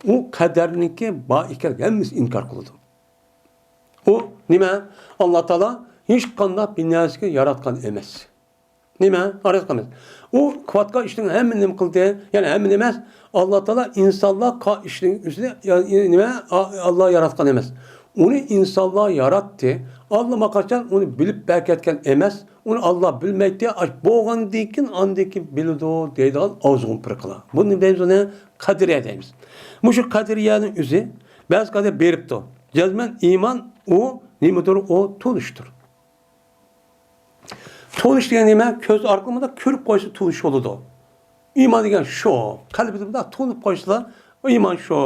ئۇ قەدەرنىڭكى بار ئىكەنلىكى ھەممىسى ئىنكار قىلىدۇ. ئۇ نېمە؟ ئاللا تائالا ھېچقانداق بىر نەرسىگە ياراتقان ئەمەس. نېمە؟ ياراتقان ئەمەس. ئۇ قىلىۋاتقان ئىشنىڭ ھەممىنى نېمە قىلدى؟ يەنى ھەممىنى ئەمەس، ئاللا تائالا ئىنسانلار قىلغان ئىشنىڭ ئۆزىنى، يا-، نېمە؟ ئا-، ئاللا ياراتقان ئەمەس. ئۇنى ئىنسانلار ياراتتى. ئاللىماقاچان ئۇنى بىلىپ بەركەتكەن ئەمەس. ئۇنى ئاللا بىلمەيتتى. ئاش بولغاندىن كېيىن، ئاندىن كېيىن بىلىدۇ دەيدىغان ئازغۇن پىرقىلار. بۇنى نېمە دەيمىز ئۇنى؟ قەدرىيە دەيمىز. مۇشۇ قەدرىيەنىڭ ئۆزى بەزى قەدەر بېرىپتۇ. جەزمەن ئىمان ئۇ نېمىدۇر؟ ئۇ تونۇشتۇر. تونۇش دېگەن نېمە؟ كۆز ئارقىلىق مۇنداق كۆرۈپ قويسا تونۇش بولىدۇ. ئىمان دېگەن شۇ. قەلبىدە مۇنداق تونۇپ قويسىلا، ئىمان شۇ.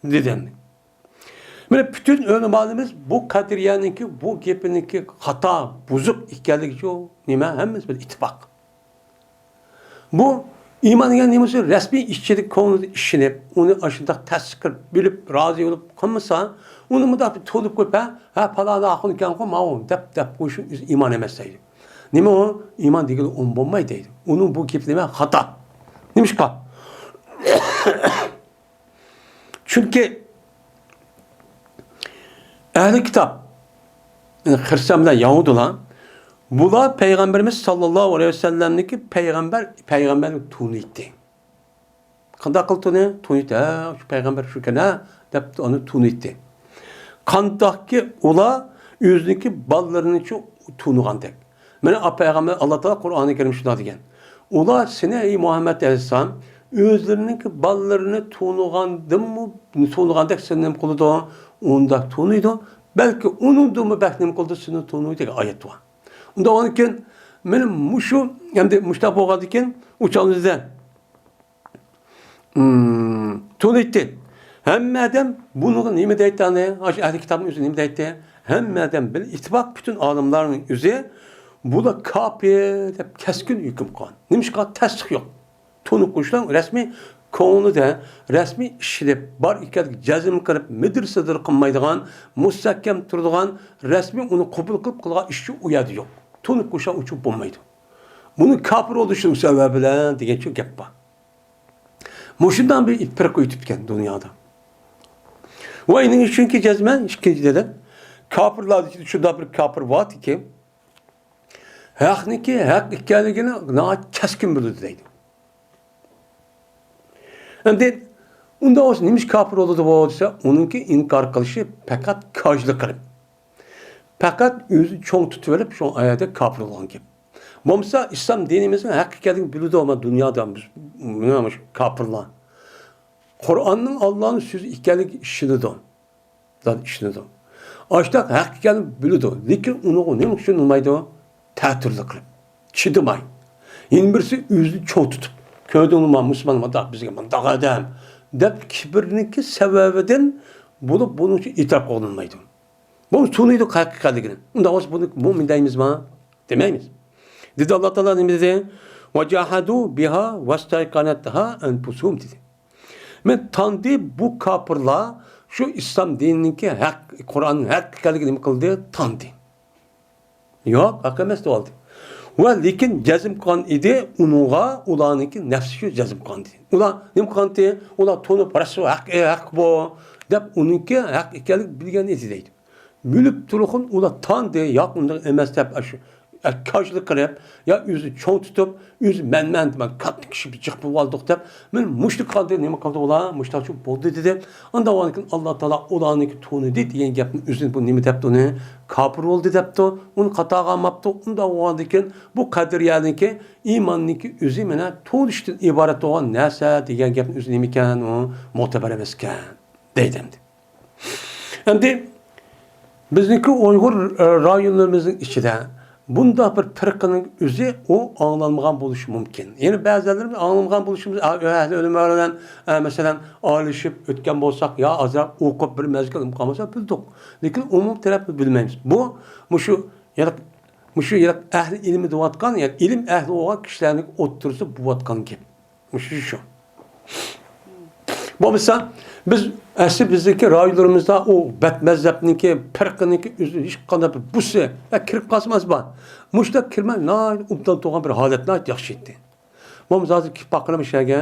دېدى. مانا پۈتۈن ئۆلىمالىرىمىز بۇ قەدرىيەنىڭكى، بۇ گېپىنىڭكى خاتا، بۇزۇق ئىكەنلىكى شۇ نېمە؟ ھەممىمىز بىر ئىتتىپاق. بۇ ئىمان دېگەن نېمىسى؟ رەسمىي ئىچىدە كۆڭلىدە ئىشىنىپ، ئۇنى ئاشۇنداق تەستىقلاپ بىلىپ، رازى بولۇپ قىلمىسا، ئۇنى مۇنداق بىر تونۇپ قويۇپ، ھە، ھە، پالان ئاخۇن ئىكەنغۇ ماۋۇ دەپ، دەپ قويۇش ئىمان ئەمەس دەيدۇ. نېمە ئۇ؟ ئىمان دېگىلى ئۇن بولمايدۇ دەيدۇ. ئۇنىڭ بۇ گېپى نېمە؟ خاتا. نېمىشقا؟ چۈنكى ئەھلى كىتاب، يەنى خىرىستىيان بىلەن يەھۇدىيلار، بۇلار پەيغەمبىرىمىز ساللاللاھۇ ئەلەيھى ۋەسەللەمنىكى پەيغەمبەر، پەيغەمبەرنى تونۇيتتى. قانداق قىلىپ تونۇي-، تونۇيتتى؟ ھە، شۇ پەيغەمبەر شۇكەن ھە دەپ ئۇنى تونۇيتتى. قانداقكى ئۇلار ئۆزىنىڭكى بالىلىرىنىچۇ تونۇغاندەك. مانا، ئا، پەيغەمبەر، ئاللا تائالا قۇرئانى كەرىم شۇنداق دېگەن. ئۇلار سېنى، ئەي مۇھەممەد ئەلەيھىسسالام، ئۆزلىرىنىڭكى بالىلىرىنى تونۇغاندىنمۇ، تونۇغاندەك سېنى نېمە قىلىدۇ؟ ئۇنداق تونۇيدۇ. بەلكى ئۇنىڭدىنمۇ بەك نېمە قىلىدۇ؟ سېنى تونۇيدۇ دېگەن ئايەت بار. ئۇنداق بولغاندىكىن، مانا مۇشۇ، ئەمدى مۇشۇنداق بولغاندىكىن، ئۇ چاغدا مم، تونۇيتتى. ھەممە ئادەم بۇنىڭغا نېمە دەيتتى ئاندى؟ ئاشۇ ئەھلى كىتابنىڭ ئۆزى نېمە دەيتتى؟ ھەممە ئادەم بىر ئىتتىپاق، پۈتۈن ئالىملارنىڭ ئۆزى بۇلار كاپىر دەپ كەسكىن ھۆكۈم قىلغان. نېمىشقا؟ تەستىق يوق. تونۇپ قويۇشلار رەسمىي كۆڭلىدە، رەسمىي ئىشلىپ، بار ئىكەنلىكىگە جەزم قىلىپ، مىدىر-سىدىر قىلمايدىغان، مۇستەھكەم تۇرىدىغان، رەسمىي ئۇنى قوبۇل قىلىپ قىلغان ئىشچۇ ئۇ يەردە يوق. تونۇپ قويۇشلار ئۇچۇپ بولمايدۇ. بۇنى كاپىر بولۇشنىڭ سەۋەبى بىلەن دېگەنچۇ گەپ بار. مۇشۇنداق بىر پىرقە ئۆتۈپتىكەن دۇنيادا. ۋە ئىنىڭ ئۈچۈنكى جەزمەن ئىككىنچى دەدەم، كاپىرلار ئىچىدە شۇنداق بىر كاپىر باركى، ھەقنىڭكى ھەق ئىكەنلىكىنى ناھايىتى كەسكىن بىلىدۇ دەيدۇ. ئەمدى ئۇنداق بولسا نېمىش كاپىر بولىدۇ بۇ دېسە، ئۇنىڭكى ئىنكار قىلىشى پەقەت كاجلىق قىلىپ، پەقەت ئۆزىنى چوڭ تۇتۇۋېلىپ، شۇ ئايەتتە كاپىر بولغان گەپ. بولمىسا ئىسلام دىنىمىزنىڭ ھەق ئىكەنلىكىنى بىلىدۇ، ئەمما دۇنيادا بىز، مانا مۇشۇ كاپىرلار قۇرئاننىڭ ئاللانىڭ سۆزى ئىكەنلىكىگە ئىشىنىدۇ. زادى ئىشىنىدۇ. ئاشتاق ھەق ئىكەنلىكىنى بىلىدۇ. لېكىن ئۇنىڭغا نېمە ئۈچۈن نېمە دەيدۇ؟ تەتۈرلۈك قىلىپ. چىدىماي. يەنە بىرسى ئۆزىنى چوڭ تۇتۇپ، كۆردۈڭمۇ، مۇسۇلمان مۇنداق، بىزگە مۇنداق ئادەم دەپ كىبىرنىڭكى سەۋەبىدىن بولۇپ، بۇنىڭ ئۈچۈن ئېتىراپ قىلغىلى بولمايدۇ. بۇ تونۇيدۇ ھەقىقەتلىكىنى. ئۇنداق بولسا بۇنى مۇئمىن دەيمىزما؟ دېمەيمىز. دېدى ئاللا تائالا نېمە دېدى؟ «ۋەجاھەدۇ بىھا ۋەستەيقەنەتھا ئەنفۇسۇھۇم» دېدى. مەن تاندى بۇ كاپىرلار شۇ ئىسلام دىنىنىڭكى ھەق، قۇرئاننىڭ ھەق ئىكەنلىكىنى نېمە قىلدى؟ تاندى. ياق، ھەق ئەمەس دەۋالدى. ۋە لېكىن جەزم قىلغان ئىدى، ئۇنىڭغا ئۇلارنىڭكى نەپسى شۇ جەزم قىلغان ئىدى. ئۇلار نېمە قىلغانتى؟ ئۇلار تونۇپ، راست ھەق، ھەق بۇ دەپ، ئۇنىڭكى ھەق ئىكەنلىكىنى بىلگەن ئىدى دەيدۇ. بىلىپ تۇرغىن ئۇلار تاندى، ياق، ئۇنداق ئەمەس دەپ، ئاشۇ كاجلىق قىلىپ، يا ئۆزى چوڭ تۇتۇپ، ئۆزى مەنمەن دېمەي، كاتتا كىشى بىر جىق بولۇۋالدۇق دەپ، مانا مۇشۇنداق قىلدى، نېمە قىلدى ئۇلار، مۇشۇنداقچە بولدى دېدى. ئاندىن ئۇنىڭ كېيىن ئاللا تائالا ئۇلارنىڭكى تونىدى دېگەن گەپنى ئۆزىنى بۇ نېمە دەپتۇ ئۇنى؟ كاپىر بولدى دەپتۇ. ئۇنى خاتاغا ئالماپتۇ. ئۇنداق بولغاندىن كېيىن بۇ قەدرىيەنىڭكى ئىماننىڭكى ئۆزى مانا تونۇشتىن ئىبارەت بولغان نەرسە دېگەن گەپنى ئۆزى نېمىكەن، ئۇ مۆتىبەر ئەمەسكەن دەيدۇ ئەمدى. ئەمدى بىزنىڭكى ئۇيغۇر، ئە، رايونلىرىمىزنىڭ ئىچىدە بۇنداق بىر پىرقىنىڭ ئۆزى ئۇ ئاڭلانمىغان بولۇشى مۇمكىن. يەنە بەزىلەرنىڭ ئاڭلىمىغان بولۇشىمىز، ئە، ئەھلى ئۆلىمالار بىلەن، ئە، مەسىلەن، ئارىلىشىپ ئۆتكەن بولساق يا ئازراق ئوقۇپ بىر مەزگىل قالمىسا بىلدۇق. لېكىن ئومۇم تەرەپنى بىلمەيمىز. بۇ، مۇشۇ، يەنە، مۇشۇ يەنە ئەھلى ئىلمى دەۋاتقان، يەنى ئىلىم ئەھلى بولغان كىشىلەرنىڭ ئوتتۇرىسىدا بولۇۋاتقان گەپ. مۇشۇ شۇ. بولمىسا، بىز ئەسلى بىزدىكى رايونلىرىمىزدا ئۇ بەت مەزھەپنىڭكى، پىرقىنىڭكى ئۆزى ھېچقانداق بىر بۇسى، ھە، كىرىپ قالسىمۇ بار. مۇشۇنداق كىرمەي، ناھايىتى ئوبدان تۇرغان بىر ھالەت ناھايىتى ياخشى ئىدى. بولمىسا ھازىر كېلىپ باققىنىم شۇ يەرگە.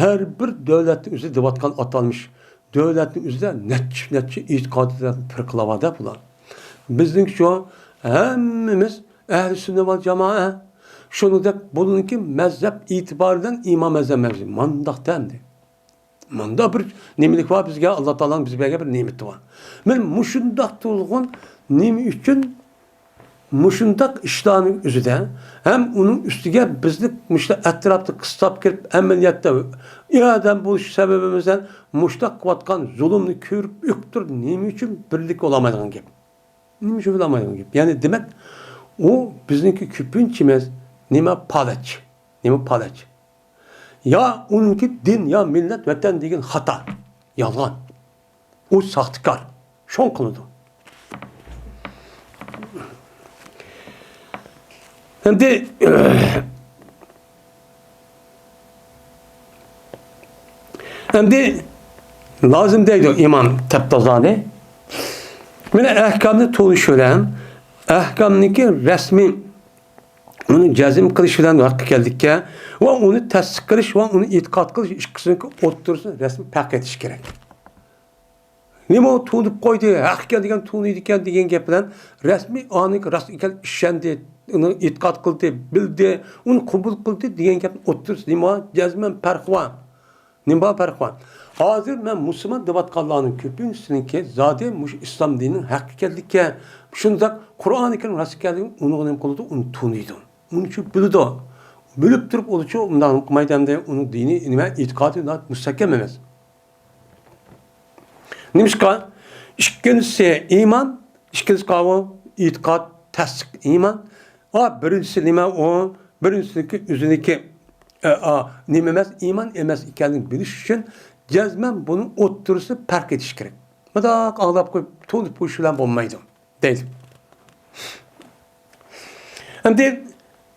ھەر بىر دۆلەتنىڭ ئۆزى دەۋاتقان ئاتالمىش دۆلەتنىڭ ئۆزىدە نەچچە، نەچچە ئېتىقادى بىلەن پىرقىلار بار-دە بۇلار. بىزنىڭكىچۇ ھەممىمىز ئەھلى سۈننە ۋەل جامائە. شۇنىڭدەك بۇنىڭكى مەزھەپ ئېتىبارى بىلەن ئىمام ئەزەم مەزھىپى. مانداق دەمدى. ماندا بىر نېمىلىك بار بىزگە، ئاللا تائالانىڭ بىز بەرگەن بىر نېمىتى بار. مانا مۇشۇنداق تۇرغان نېمە ئۈچۈن مۇشۇنداق ئىشلارنىڭ ئۆزىدە ھەم ئۇنىڭ ئۈستىگە بىزنى مۇشۇ ئەتراپتا قىستاپ كىرىپ، ئەمەلىيەتتە ئادەم بولۇش سەۋەبىمىزدىن مۇشۇنداق قىلىۋاتقان زۇلۇمنى كۆرۈپ ئۆكتۈر، نېمە ئۈچۈن بىرلىك بولالمايدىغان گەپ؟ نېمە ئۈچۈن بولالمايدىغان گەپ؟ يەنى دېمەك، ئۇ بىزنىڭكى كۆپىنچىمىز نېمە پالەچ، نېمە پالەچ. يا ئۇنىڭكى دىن، يا مىللەت، ۋەتەن دېگەن خاتا، يالغان. ئۇ ساختىكار، شۇڭ قىلىدۇ. ئەمدى، ئەمدى لازىم دەيدۇ ئىمام تەپتازانى. مانا ئەھكامنى تونۇش بىلەن ئەھكامنىڭكى رەسمىي ئۇنى جەزم قىلىش بىلەن ھەققە كەلدىككە ۋە ئۇنى تەستىق قىلىش ۋە ئۇنى ئېتىقاد قىلىش ئىككىسىنىڭكى ئوتتۇرىسىدا رەسمىي پەرق ئېتىش كېرەك. نېمە ئۇ تونۇپ قويدى، ھەق ئىكەن دېگەن تونۇيدىكەن دېگەن گەپ بىلەن رەسمىي ئانىڭكى راست ئىكەن ئىشەندى، ئۇنى ئېتىقاد قىلدى، بىلدى، ئۇنى قوبۇل قىلدى دېگەن گەپنىڭ ئوتتۇرىسىدا نېمە بار؟ جەزمەن پەرق بار. نېمە بار پەرق بار؟ ھازىر مەن مۇسۇلمان دەۋاتقانلارنىڭ كۆپىنچىسىنىڭكى زادى مۇشۇ ئىسلام دىنىنىڭ ھەق ئىكەنلىكى، شۇنداق قۇرئانى كەرىم راست ئىكەنلىكىنى ئۇنىڭغا نېمە قىلىدۇ؟ ئۇنى تونۇيدۇ. ئۇنىڭ ئۈچۈن بىلىدۇ. بىلىپ تۇرۇپ ئۇلىچۇ ئۇنداق قىلمايدۇ ئەمدى ئۇنىڭ دىنى نېمە ئېتىقادى مۇستەھكەم ئەمەس. نېمىشقا؟ ئىككىنچىسى ئىمان، ئىككىنچىسى قاۋۇ، ئېتىقاد، تەستىق، ئىمان. ئا، بىرىنچىسى نېمە ئۇ؟ بىرىنچىسىنىڭكى ئۆزىنىڭكى، ئە، ئا، نېمە ئەمەس، ئىمان ئەمەس ئىكەنلىكىنى بىلىش ئۈچۈن جەزمەن بۇنىڭ ئوتتۇرىسى پەرق ئېتىش كېرەك. مۇنداق ئاڭلاپ قويۇپ، تونۇپ قويۇش بىلەن بولمايدۇ، دەيدۇ. ئەمدى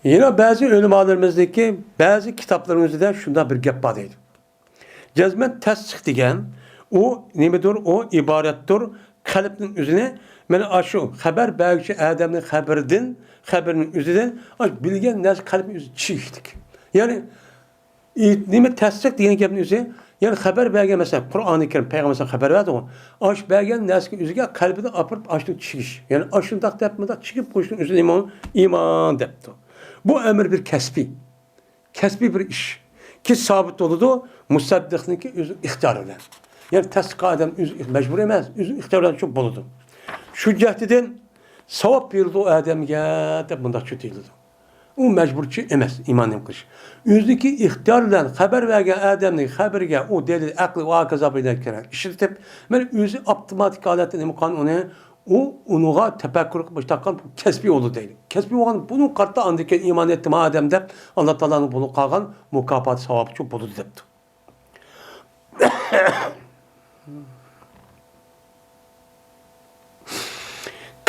يەنە بەزى ئۆلىمالىرىمىزنىڭكى بەزى كىتابلىرىمىزدا شۇنداق بىر گەپ بار دەيدۇ. جەزمەن تەستىق دېگەن ئۇ نېمىدۇر؟ ئۇ ئىبارەتتۇر قەلبنىڭ ئۆزىنى، مانا ئاشۇ خەۋەر بەرگۈچى ئادەمنىڭ خەۋىرىدىن، خەۋىرىنىڭ ئۆزىدىن، ئاشۇ بىلگەن نەرسە قەلبنىڭ ئۆزى چىگىشلىك. يەنى ئى، نېمە تەستىق دېگەن گەپنىڭ ئۆزى، يەنى خەۋەر بەرگەن، مەسىلەن، قۇرئانى كەرىم پەيغەمبەر خەۋەر بەردىغۇ، ئاشۇ بەرگەن نەرسىنى ئۆزىگە قەلبىدىن ئاپىرىپ ئاشۇنى چىگىش. يەنى ئاشۇنداق دەپ مۇنداق چىگىپ قويۇشنىڭ ئۆزىنى ئىمان، ئىمان دەپتۇ. بۇ ئەمر بىر كەسپىي. كەسپىي بىر ئىش. كېيىن سابىت بولىدۇ، مۇسەددىقنىڭكى ئۆزى ئىختىيارى بىلەن. يەنى تەستىق ئادەم ئۆزى مەجبۇر ئەمەس، ئۆزى ئىختىيارى بىلەن شۇ بولىدۇ. شۇ جەھەتتىن ساۋاب بېرىلىدۇ ئۇ ئادەمگە دەپ مۇنداق چۆتىلىدۇ. ئۇ مەجبۇرچى ئەمەس ئىمان نېمە قىلىش. ئۆزىنىڭكى ئىختىيارى بىلەن خەۋەر بەرگەن ئادەمنىڭ خەۋىرىگە ئۇ دەلىل، ئەقلى ۋە ھاكازا بىلەن كېرەك ئىشلىتىپ، مانا ئۆزى ئاپتوماتىك ھالەتتە نېمە قىلغان ئۇنى، ئۇ ئۇنىڭغا تەپەككۇر قىلىپ ئىش تاپقان كەسپىي بولىدۇ دەيدۇ. كەسپىي بولغان بۇنىڭغا قارىتا ئاندىن كېيىن ئىمان ئېيتتىم ئادەم دەپ، ئاللا تائالانىڭ بۇنىڭغا قىلغان مۇكاپاتى ساۋابى شۇ بولىدۇ دەپتۇ.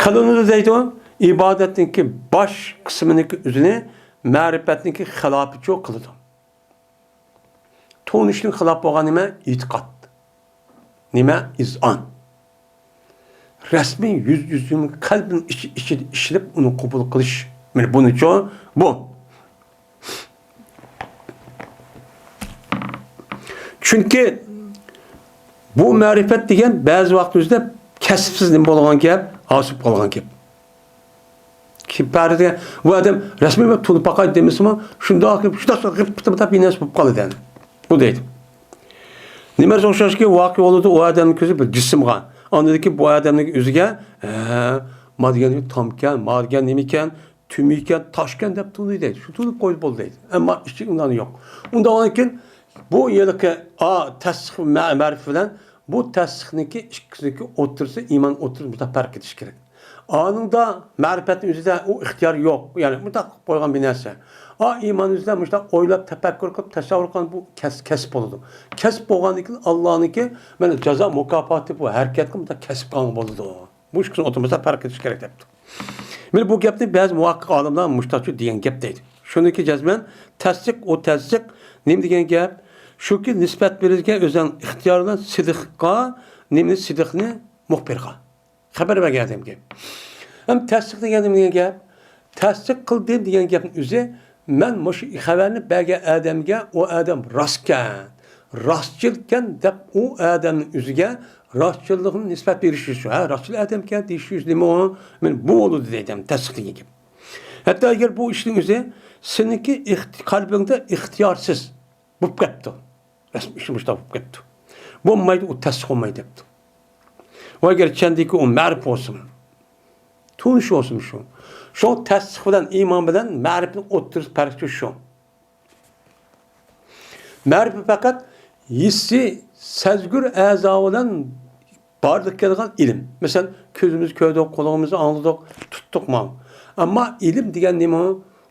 قىلىنىدۇ دەيدۇ، ئىبادەتنىڭكى باش قىسمىنىڭكى ئۆزىنى مەرىپەتنىڭكى خىلاپىچۇ قىلىدۇ. تونۇشنىڭ خىلاپى بولغان نېمە؟ ئېتىقاد. نېمە؟ ئىزئان. رەسمىي يۈز يۈزىنىڭ قەلبىنىڭ ئىچى، ئىچىدە ئىشلەپ، ئۇنى قوبۇل قىلىش. مانا بۇنىچۇ بۇ. چۈنكى بۇ مەرىپەت دېگەن بەزى ۋاقىتلىرىدا كەسىپسىز نېمە بولغان گەپ، ھاسىپ قالغان گەپ. كىم پەرى دېگەن، ئۇ ئادەم رەسمىي بىر تونۇپ باقاي دېمىسىمۇ، شۇنداق، شۇنداق، شۇنداق بىر نەرسە بولۇپ قالىدۇ ئەنە. بۇ دەيدۇ. نېمە ئوخشاشكى، ۋاقىئە بولىدۇ، ئۇ ئادەمنىڭ كۆزى بىر جىسىمغا. ئاندىن كېيىن بۇ ئادەمنىڭ ئۆزىگە، ھە، ما دېگەن تامكەن، ما دېگەن نېمىكەن، تۈمىكەن، تاشكەن دەپ تونۇيدۇ دەيدۇ. شۇ تونۇپ قويۇپ بولدى دەيدۇ. ئەمما ئىچى ئۇنداق يوق. ئۇنداق بولغاندىن كېيىن بۇ ھېلىقى ئا، تەستىق مە-، مەرىپەت بىلەن بۇ تەستىقنىڭكى ئىككىسىنىڭكى ئوتتۇرىسى، ئىمان ئوتتۇرىسى مۇنداق پەرق كېتىشى كېرەك. ئانىڭدا مەرىپەتنىڭ ئۆزىدە ئۇ ئىختىيار يوق. يەنى مۇنداق قويغان بىر نەرسە. ئا، ئىمان ئۆزىدە مۇشۇنداق ئويلاپ، تەپەككۇر قىلىپ، تەسەۋۋۇر قىلغان بۇ كەس-، كەسىپ بولىدۇ. كەسىپ بولغاندىن كېيىن ئاللانىڭكى مانا جازا مۇكاپاتى بۇ ھەرىكەتكە مۇنداق كەسىپ قىلغان بولىدۇ. بۇ ئىككىسىنى ئوتتۇرىمىزدا پەرق قىلىش كېرەك دەپتۇ. مانا بۇ گەپنى بەزى مۇھەققىق ئالىملار مۇشتاچۇ دېگەن گەپ دەيدۇ. شۇنىڭكى جەزمەن تەستىق، ئۇ تەستىق نېمە دېگەن گەپ؟ شۇكى نىسبەت بېرىلگەن ئۆزىنىڭ ئىختىيارى بىلەن سىدىققا، نېمىنى سىدىقنى مۇخبىرغا. خەۋەر بەرگەن ئادەمگە. ھەم تەستىق دېگەن نېمە دېگەن گەپ؟ تەستىق قىلدىم دېگەن گەپنىڭ ئۆزى، مەن مۇشۇ خەۋەرنى بەرگەن ئادەمگە، ئۇ ئادەم راستكەن، راستچىلكەن دەپ ئۇ ئادەمنىڭ ئۆزىگە راستچىللىقنى نىسبەت بېرىش شۇ. ھە، راستچىل ئادەمكەن دېيىش نېمە ئۇ؟ مانا بۇ بولىدۇ دەيدۇ، تەستىق دېگەن گەپ. ھەتتا ئەگەر بۇ ئىشنىڭ ئۆزى سېنىڭكى ئىخت-، قەلبىڭدە ئىختىيارسىز بولۇپ كەپتۇ. رەسمىي ئىش مۇشۇنداق بولۇپ كەپتۇ. بولمايدۇ، ئۇ تەستىق بولمايدۇ دەپتۇ. ۋە ئەگەر چەندىكى ئۇ مەرىپ بولسىمۇ، تونۇش بولسىمۇ شۇ. شۇ تەستىق بىلەن، ئىمان بىلەن مەرىپنىڭ ئوتتۇرىسى پەرقى شۇ. مەرىپەت پەقەت ھېسسىي سەزگۈر ئەزا بىلەن بارلىققا كېلىدىغان ئىلىم. مەسىلەن، كۆزىمىز كۆردۇق، قۇلىقىمىز ئاڭلىدۇق، تۇتتۇق ماڭا. ئەمما ئىلىم دېگەن نېمە؟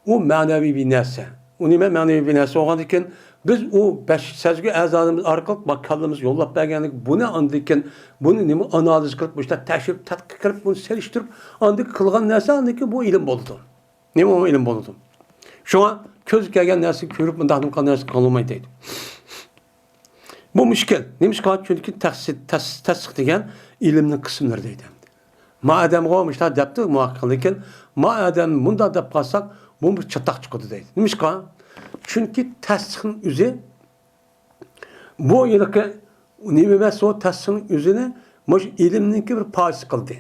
ئۇ مەنىۋى بىر نەرسە. ئۇ نېمە مەنىۋى بىر نەرسە بولغاندىكىن، بىز ئۇ بەش سەزگۈ ئەزالىرىمىز ئارقىلىق ما-، كاللىمىز يوللاپ بەرگەنلىك، بۇنى ئاندىن كېيىن، بۇنى نېمە ئانالىز قىلىپ، مۇشۇنداق تەكشۈرۈپ، تەتقىق قىلىپ، بۇنى سېلىشتۇرۇپ، ئاندىن كېيىن قىلغان نەرسە، ئاندىن كېيىن بۇ ئىلىم بولىدۇ. نېمە ئۇ ئىلىم بولىدۇ؟ شۇڭا كۆزگە كەلگەن نەرسىنى كۆرۈپ، مۇنداق نېمە قىلغان نەرسە قىلالمايدۇ دەيدۇ. بۇ مۈشكۈل. نېمىشقا؟ چۈنكى تەس-، تەس-، تەستىق دېگەن ئىلىمنىڭ قىسىملىرى دەيدۇ. ما ئادەمغۇ مۇشۇنداق دەپتۇ مۇھەققىق، لېكىن ما ئادەم مۇنداق دەپ قالساق، بۇ بىر چاتاق چىقىدۇ دەيدۇ. نېمىشقا؟ چۈنكى تەستىقنىڭ ئۆزى، بۇ ھېلىقى نېمە ئەمەس، ئۇ تەستىقنىڭ ئۆزىنى مۇشۇ ئىلىمنىڭكى بىر پارچىسى قىلدى.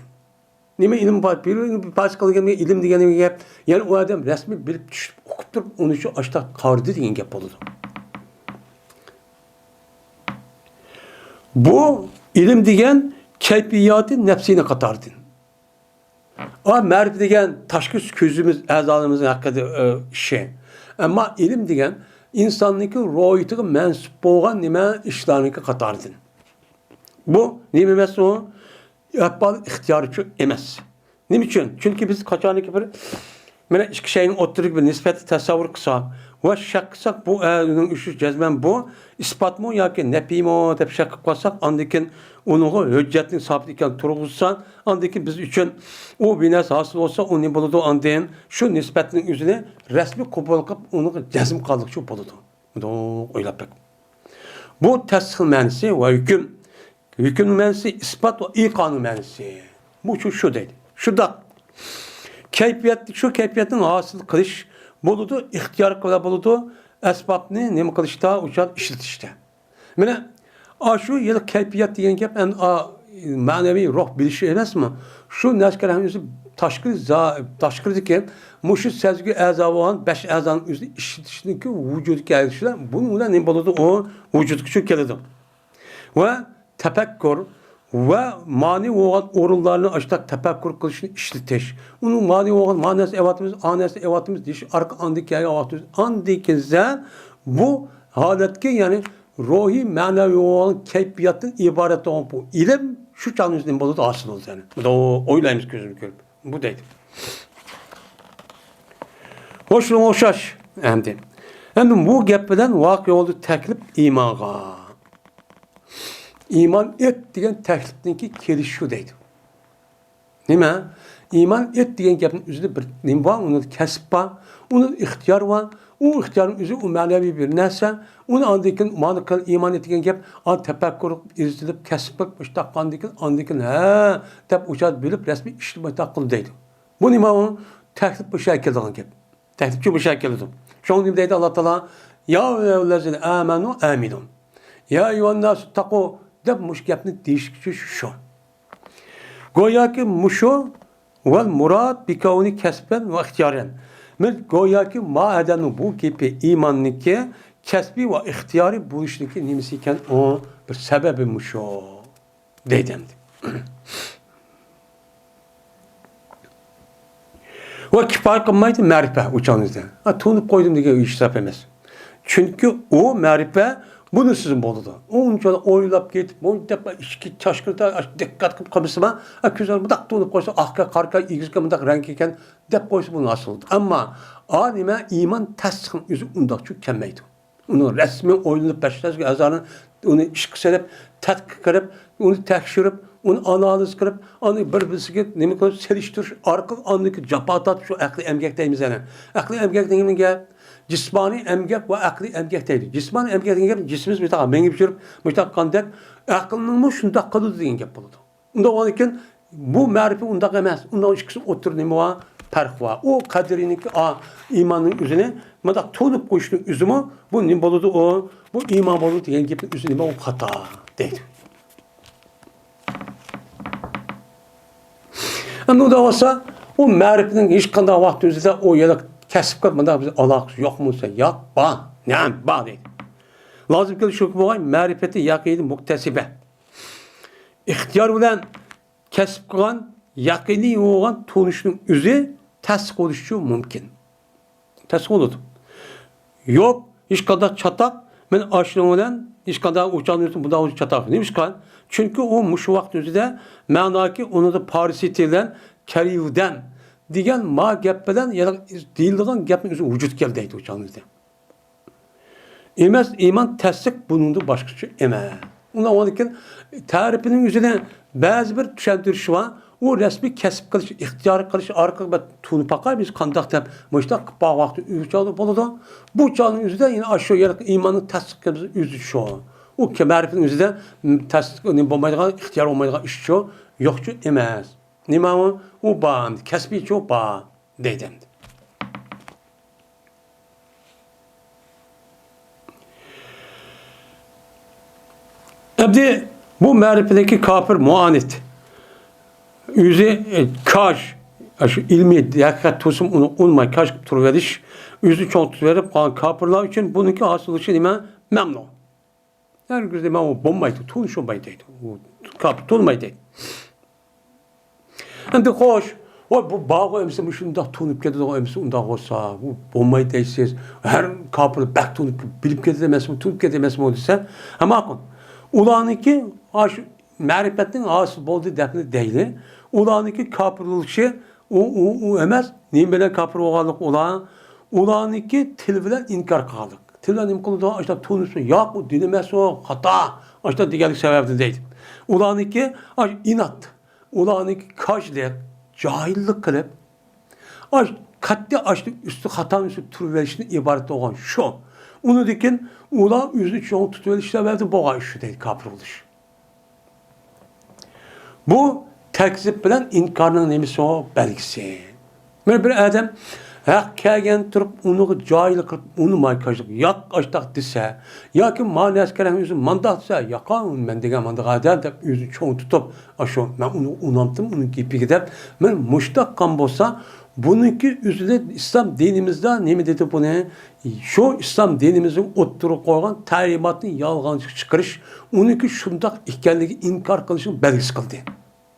نېمە ئىلىم بار؟ بىر، بىر پارچە قىلغان ئىلىم دېگەن گەپ. يەنى ئۇ ئادەم رەسمىي بىلىپ چۈشۈپ ئوقۇپ تۇرۇپ، ئۇنى شۇ ئاشتا قارىدى دېگەن گەپ بولىدۇ. بۇ ئىلىم دېگەن كەيپىياتى نەپسىنى قاتارىدىن. ئا، مەرىپەت دېگەن تاشقى كۆزىمىز، ئەزالىرىمىزنىڭ ھەققىدە، ئە، ئىشى. ئەمما ئىلىم دېگەن ئىنساننىڭكى روھىيىتىگە مەنسۇپ بولغان نېمە ئىشلارنىڭكى قاتارىدىن. بۇ نېمە ئەمەس ئۇ؟ ئەپئال ئىختىيارىچۇ ئەمەس. نېمە ئۈچۈن؟ چۈنكى بىز قاچانكى بىر، مانا، ئىككى شەينىڭ ئوتتۇرىدىكى بىر نىسبەتنى تەسەۋۋۇر قىلساق ۋە شەك قىلساق، بۇ، ئە، ئۇنىڭ ئۈچۈن جەزمەن بۇ ئىسپاتمۇ ياكى نەپىيمۇ دەپ شەك قىلىپ قالساق، ئاندىن كېيىن ئۇنىڭغا ھۆججەتنىڭ سابىت ئىكەنلىكىنى تۇرغۇزسا، ئاندىن كېيىن بىز ئۈچۈن ئۇ بىر نەرسە ھاسىل بولسا، ئۇ نېمە بولىدۇ؟ ئاندىن شۇ نىسبەتنىڭ ئۆزىنى رەسمىي قوبۇل قىلىپ، ئۇنىڭغا جەزم قىلغانلىقچۇ بولىدۇ. مۇنداق ئويلاپ بېقىڭ. بۇ تەستىقنىڭ مەنىسى ۋە ھۆكۈم. ھۆكۈمنىڭ مەنىسى ئىسپات ۋە ئىقانىڭ مەنىسى. بۇ شۇ، شۇ دەيدۇ. شۇنداق. كەيپىيات، شۇ كەيپىياتنىڭ ھاسىل قىلىش بولىدۇ، ئىختىيار قىلىپ بولىدۇ، ئەسبابنى نېمە قىلىشتا، ئۇ چاغدا ئىشلىتىشتە. مانا، ئاشۇ يەنە كەيپىيات دېگەن گەپ، ئەن-، ئا، مەنىۋى روھ بىلىشى ئەمەسمۇ؟ شۇ نەرسىگە ئۆزى تاشقىرى زا-، تاشقىرىدىكى مۇشۇ سەزگۈ ئەزا بولغان بەش ئەزانىڭ ئۆزىنى ئىشلىتىشنىڭكى ۋۇجۇدقا كېلىشى بىلەن بۇنىڭ بىلەن نېمە بولىدۇ؟ ئۇ ۋۇجۇدقا شۇ كېلىدۇ. ۋە تەپەككۇر ۋە مانى بولغان ئورۇنلارنى ئاشتاق تەپەككۇر قىلىشنى ئىشلىتىش. ئۇنىڭ مانى بولغان، ما نەرسە ئەۋاتىمىز، ئا نەرسە ئەۋاتىمىز دېيىش ئارقىلىق ئاندىن كېيىن ئەۋاتىمىز. ئاندىن كېيىن بۇ ھالەتكە، يەنى روھىي، مەنىۋى بولغان كەيپىياتتىن ئىبارەت بولغان بۇ ئىلىم شۇ چاغنىڭ ئۆزىدە نېمە بولىدۇ؟ ھاسىل بولىدۇ. يەنى ئويلايمىز كۆزىمىز كۆرۈپ. بۇ دەيدۇ. ھوش، شۇنىڭغا ئوخشاش ئەمدى. ئەمدى بۇ گەپ بىلەن ۋاقىئە بولدى تەكلىپ ئىمانغا. ئىمان ئېيت دېگەن تەكلىپنىڭكى كېلىشى شۇ دەيدۇ. نېمە؟ ئىمان ئېيت دېگەن گەپنىڭ ئۆزىدە بىر نېمە بار؟ ئۇنىڭدا كەسىپ بار، ئۇنىڭدا ئىختىيار بار، ئۇ ئىختىيارنىڭ ئۆزى، ئۇ مەنىۋى بىر نەرسە. ئۇنى ئاندىن كېيىن مانا قىل، ئىمان ئېيتىدىغان گەپ، ئاندىن تەپەككۇر، ئىزدىنىپ، كەسىپ قىلىپ، مۇشۇنداق قىلغاندىن كېيىن، ئاندىن كېيىن، ھە، دەپ ئۇ چاغدا بىلىپ، رەسمىي ئىشنى مۇشۇنداق قىل دەيدۇ. بۇ نېمە ئۇ؟ تەكلىپ مۇشۇ يەرگە كېلىدىغان گەپ. تەكلىپچى مۇشۇ يەرگە كېلىدۇ. شۇڭا نېمە دەيدۇ ئاللا تائالا؟ يا ئەييۇھەللەزىنە ئامەنۇ ئامىنۇ. يا ئەييۇھەنناسۇ تەقۇ دەپ مۇشۇ گەپنى دېيىشكۈچى شۇ. گوياكى مۇشۇ ۋەل مۇراد بىكەۋنى كەسبەن ۋە ئىختىيارەن. مەن گوياكى ما ئادەمنىڭ بۇ گېپى ئىماننىڭكى كەسپىي ۋە ئىختىيارىي بولۇشنىڭكى نېمىسى ئىكەن، ئۇ بىر سەۋەبى مۇشۇ دەيدۇ ئەمدى. ۋە كىپايە قىلمايدۇ مەرىپە ئۇ چاغنىڭىزدا. ھە، تونۇپ قويدۇم دېگەن ھېساب ئەمەس. چۈنكى ئۇ مەرىپە بۇنىڭسىزمۇ بولىدۇ. ئۇنچىۋالا ئويلاپ كېتىپ، بۇ دەپ ئىچكى چاشقىرىدا دىققەت قىلىپ قالمىسىما، ھە، كۆزلىرى مۇنداق تونۇپ قويسا، ئاققا قارىكا ئېگىزكە مۇنداق رەڭ ئىكەن دەپ قويسا بۇنىڭ ھاسىل بولىدۇ. ئەمما ئا نېمە ئىمان تەستىقنىڭ ئۆزى ئۇنداقچۇ كەلمەيدۇ. ئۇنى رەسمىي ئويلىنىپ باشلاش ئەزانى ئۇنى ئىشقا سېلىپ، تەتقىق قىلىپ، ئۇنى تەكشۈرۈپ، ئۇنى ئانالىز قىلىپ، ئۇنى بىر-بىرسىگە نېمە قىلىپ سېلىشتۇرۇش ئارقىلىق ئاندىكى جاپا تارتىپ شۇ ئەقلىي ئەمگەك دەيمىز يەنە. ئەقلىي ئەمگەك دېگەن گەپ، جىسمانىي ئەمگەك ۋە ئەقلىي ئەمگەك دەيدۇ. جىسمانىي ئەمگەك دېگەن گەپ جىسمىمىز مۇشۇنداق مېڭىپ يۈرۈپ، مۇشۇنداق قىلغاندەك ئەقىلنىڭمۇ شۇنداق قىلىدۇ دېگەن گەپ بولىدۇ. ئۇنداق بولغاندىكىن بۇ مەرىپە ئۇنداق ئەمەس. ئۇنىڭ ئىككىسى ئوتتۇرىدا نېمە بار؟ پەرق بار. ئۇ قەدرىينىڭكى ئا، ئىماننىڭ ئۆزىنى مۇنداق تونۇپ قويۇشنىڭ ئۆزىمۇ بۇ نېمە بولىدۇ ئۇ؟ بۇ ئىمان بولىدۇ دېگەن گەپنىڭ ئۆزى نېمە ئۇ خاتا دەيدۇ. ئەمدى ئۇنداق بولسا ئۇ مەرىپىنىڭ ھېچقانداق ۋاقىت ئۆزىدە ئۇ يەنە كەسىپ قىلىپ مۇنداق بىز ئالاقىسى يوقمۇ دېسە، ياق، بار. نەم بار دەيدۇ. لازىم كېلىشى بولغاي مەرىپەتى يەقىنى مۇكتەسىبە. ئىختىيار بىلەن كەسىپ قىلغان يەقىنىي بولغان تونۇشنىڭ ئۆزى تەستىق بولۇشى مۇمكىن. تەستىق بولىدۇ. يوق، ھېچقانداق چاتاق، مەن ئاشۇنىڭ بىلەن ھېچقانداق ئۇچانىڭ بۇنداق چاتاق. نېمىشقا؟ چۈنكى ئۇ مۇشۇ ۋاقىت ئۆزىدە مەناكى ئۇنىڭدا پارسىي تىل بىلەن كەرىۋدەن دېگەن ما گەپ بىلەن يەنە دېيىلىدىغان گەپنىڭ ئۆزى ۋۇجۇدقا كەلدى دەيدۇ ئۇچانىڭدا. ئەمەس، ئىمان تەستىق بۇنىڭدىن باشقىچە ئەمەس. ئۇنداق بولغاندىكىن تەرىپىنىڭ ئۆزىنى بەزى بىر چۈشەندۈرۈشى بار. ئۇ رەسمىي كەسىپ قىلىش، ئىختىيارىي قىلىش ئارقىلىق بىر تونۇپ باقاي بىز قانداق دەپ مۇشۇنداق قىلىپ باققان ۋاقتى ئۆچەلدە بولىدۇ. بۇ چاغنىڭ ئۆزىدە يەنە ئاشۇ يەر ئىماننىڭ تەستىق قىلىش ئۆزى شۇ. ئۇ مەرىپىنىڭ ئۆزىدە تەستىق بولمايدىغان، ئىختىيار بولمايدىغان ئىش شۇ، يوقچۇ ئەمەس. نېمە ئۇ؟ ئۇ بار، كەسپىيچۇ بار دەيدۇ ئەمدى. ئەمدى بۇ مەرىپىدىكى كاپىر مۇئانىت. ئۆزى، ئە، كاج، ئە، شۇ ئىلمىي ھەقىقەت تۇرسىمۇ ئۇنى ئۇنىماي كاج قىلىپ تۇرۇۋېلىش، ئۆزىنى چوڭ تۇتۇۋېلىپ قالغان كاپىرلار ئۈچۈن بۇنىڭكى ھاسىل بولۇشى نېمە؟ مەمنۇ. ھەرگىز نېمە ئۇ بولمايدۇ، تونۇشۇلمايدۇ دەيدۇ. ئۇ كاپىر تونۇمايدۇ دەيدۇ. ئەمدى خوش، ۋاي بۇ بارغۇ ئەمىسە مۇشۇنداق تونۇپ كېتىدىغۇ ئەمىسە ئۇنداق بولسا، بۇ بولمايدۇ دەيسىز. ھەر كاپىر بەك تونۇپ بىلىپ كېتىدۇ ئەمەسمۇ، تونۇپ كېتىدۇ ئەمەسمۇ دېسە، ھە ماقۇل. ئۇلارنىڭكى ئاشۇ مەرىپەتنىڭ ھاسىل بولدى دەپنى دەيلى. ئۇلارنىڭكى كاپىر بولۇشى ئۇ، ئۇ، ئۇ ئەمەس. نېمە بىلەن كاپىر بولغانلىق ئۇلار؟ ئۇلارنىڭكى تىل بىلەن ئىنكار قىلغانلىق. تىل بىلەن نېمە قىلىدۇ؟ ئاشۇنداق تونۇشمۇ، ياق، ئۇ دىن ئەمەس ئۇ، خاتا. ئاشۇنداق دېگەنلىك سەۋەبىدىن دەيدۇ. ئۇلارنىڭكى ئاشۇ ئىنات. ئۇلارنىڭكى كاجلىق، جاھىللىق قىلىپ، ئاش-، قەتئىي ئاشۇ ئۈستى خاتانىڭ ئۈستىدە تۇرۇۋېلىشتىن ئىبارەت بولغان شۇ. ئۇنىڭدىن كېيىن ئۇلار ئۆزىنى چوڭ تۇتۇۋېلىش سەۋەبىدىن بولغان ئىش شۇ دەيدۇ، كاپىر بولۇش. بۇ تەكزىپ بىلەن ئىنكارنىڭ نېمىسى ئۇ؟ بەلگىسى. مانا بىر ئادەم ھەق كەلگەن تۇرۇپ، ئۇنىڭغا جاھىللىق قىلىپ، ئۇنى مايكاجلىق، ياق، ئاشتاق دېسە، ياكى ما نەسكەرەڭ ئۆزى مانداق دېسە، ياقا، مەن دېگەن مانداق ئادەم دەپ ئۆزىنى چوڭ تۇتۇپ، ئاشۇ، مەن ئۇنى ئۇنامتىم، ئۇنىڭ گېپىگە دەپ، مەن مۇشتاق قىلغان بولسا، بۇنىڭكى ئۆزىدە ئىسلام دىنىمىزدا نېمە دېدى بۇنى؟ شۇ ئىسلام دىنىمىزنىڭ ئوتتۇرىغا قويغان تەلىماتنى يالغانچە چىقىرىش، ئۇنىڭكى شۇنداق ئىكەنلىكىنى ئىنكار قىلىشنىڭ بەلگىسى قىلدى.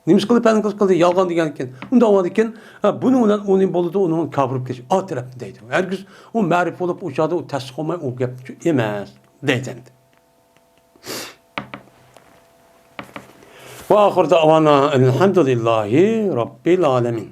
نېمىشقا قىلدى؟ پەلەن قىلدى، يالغان دېگەنكىن. ئۇنداق بولغاندىكىن، ھە، بۇنىڭ بىلەن ئۇنى بولىدۇ، ئۇنىڭ كاپىر بولۇپ كېتىش. ئا تەرەپتىن دەيدۇ. ھەرگىز ئۇ مەرىپە بولۇپ، ئۇ چاغدا ئۇ تەستىق بولماي، ئۇ گەپ ئەمەس دەيدۇ ئەمدى. ۋە ئاخىر دەۋانا ئەلھەمدۇلىللاھى رەببىل ئالەمىن.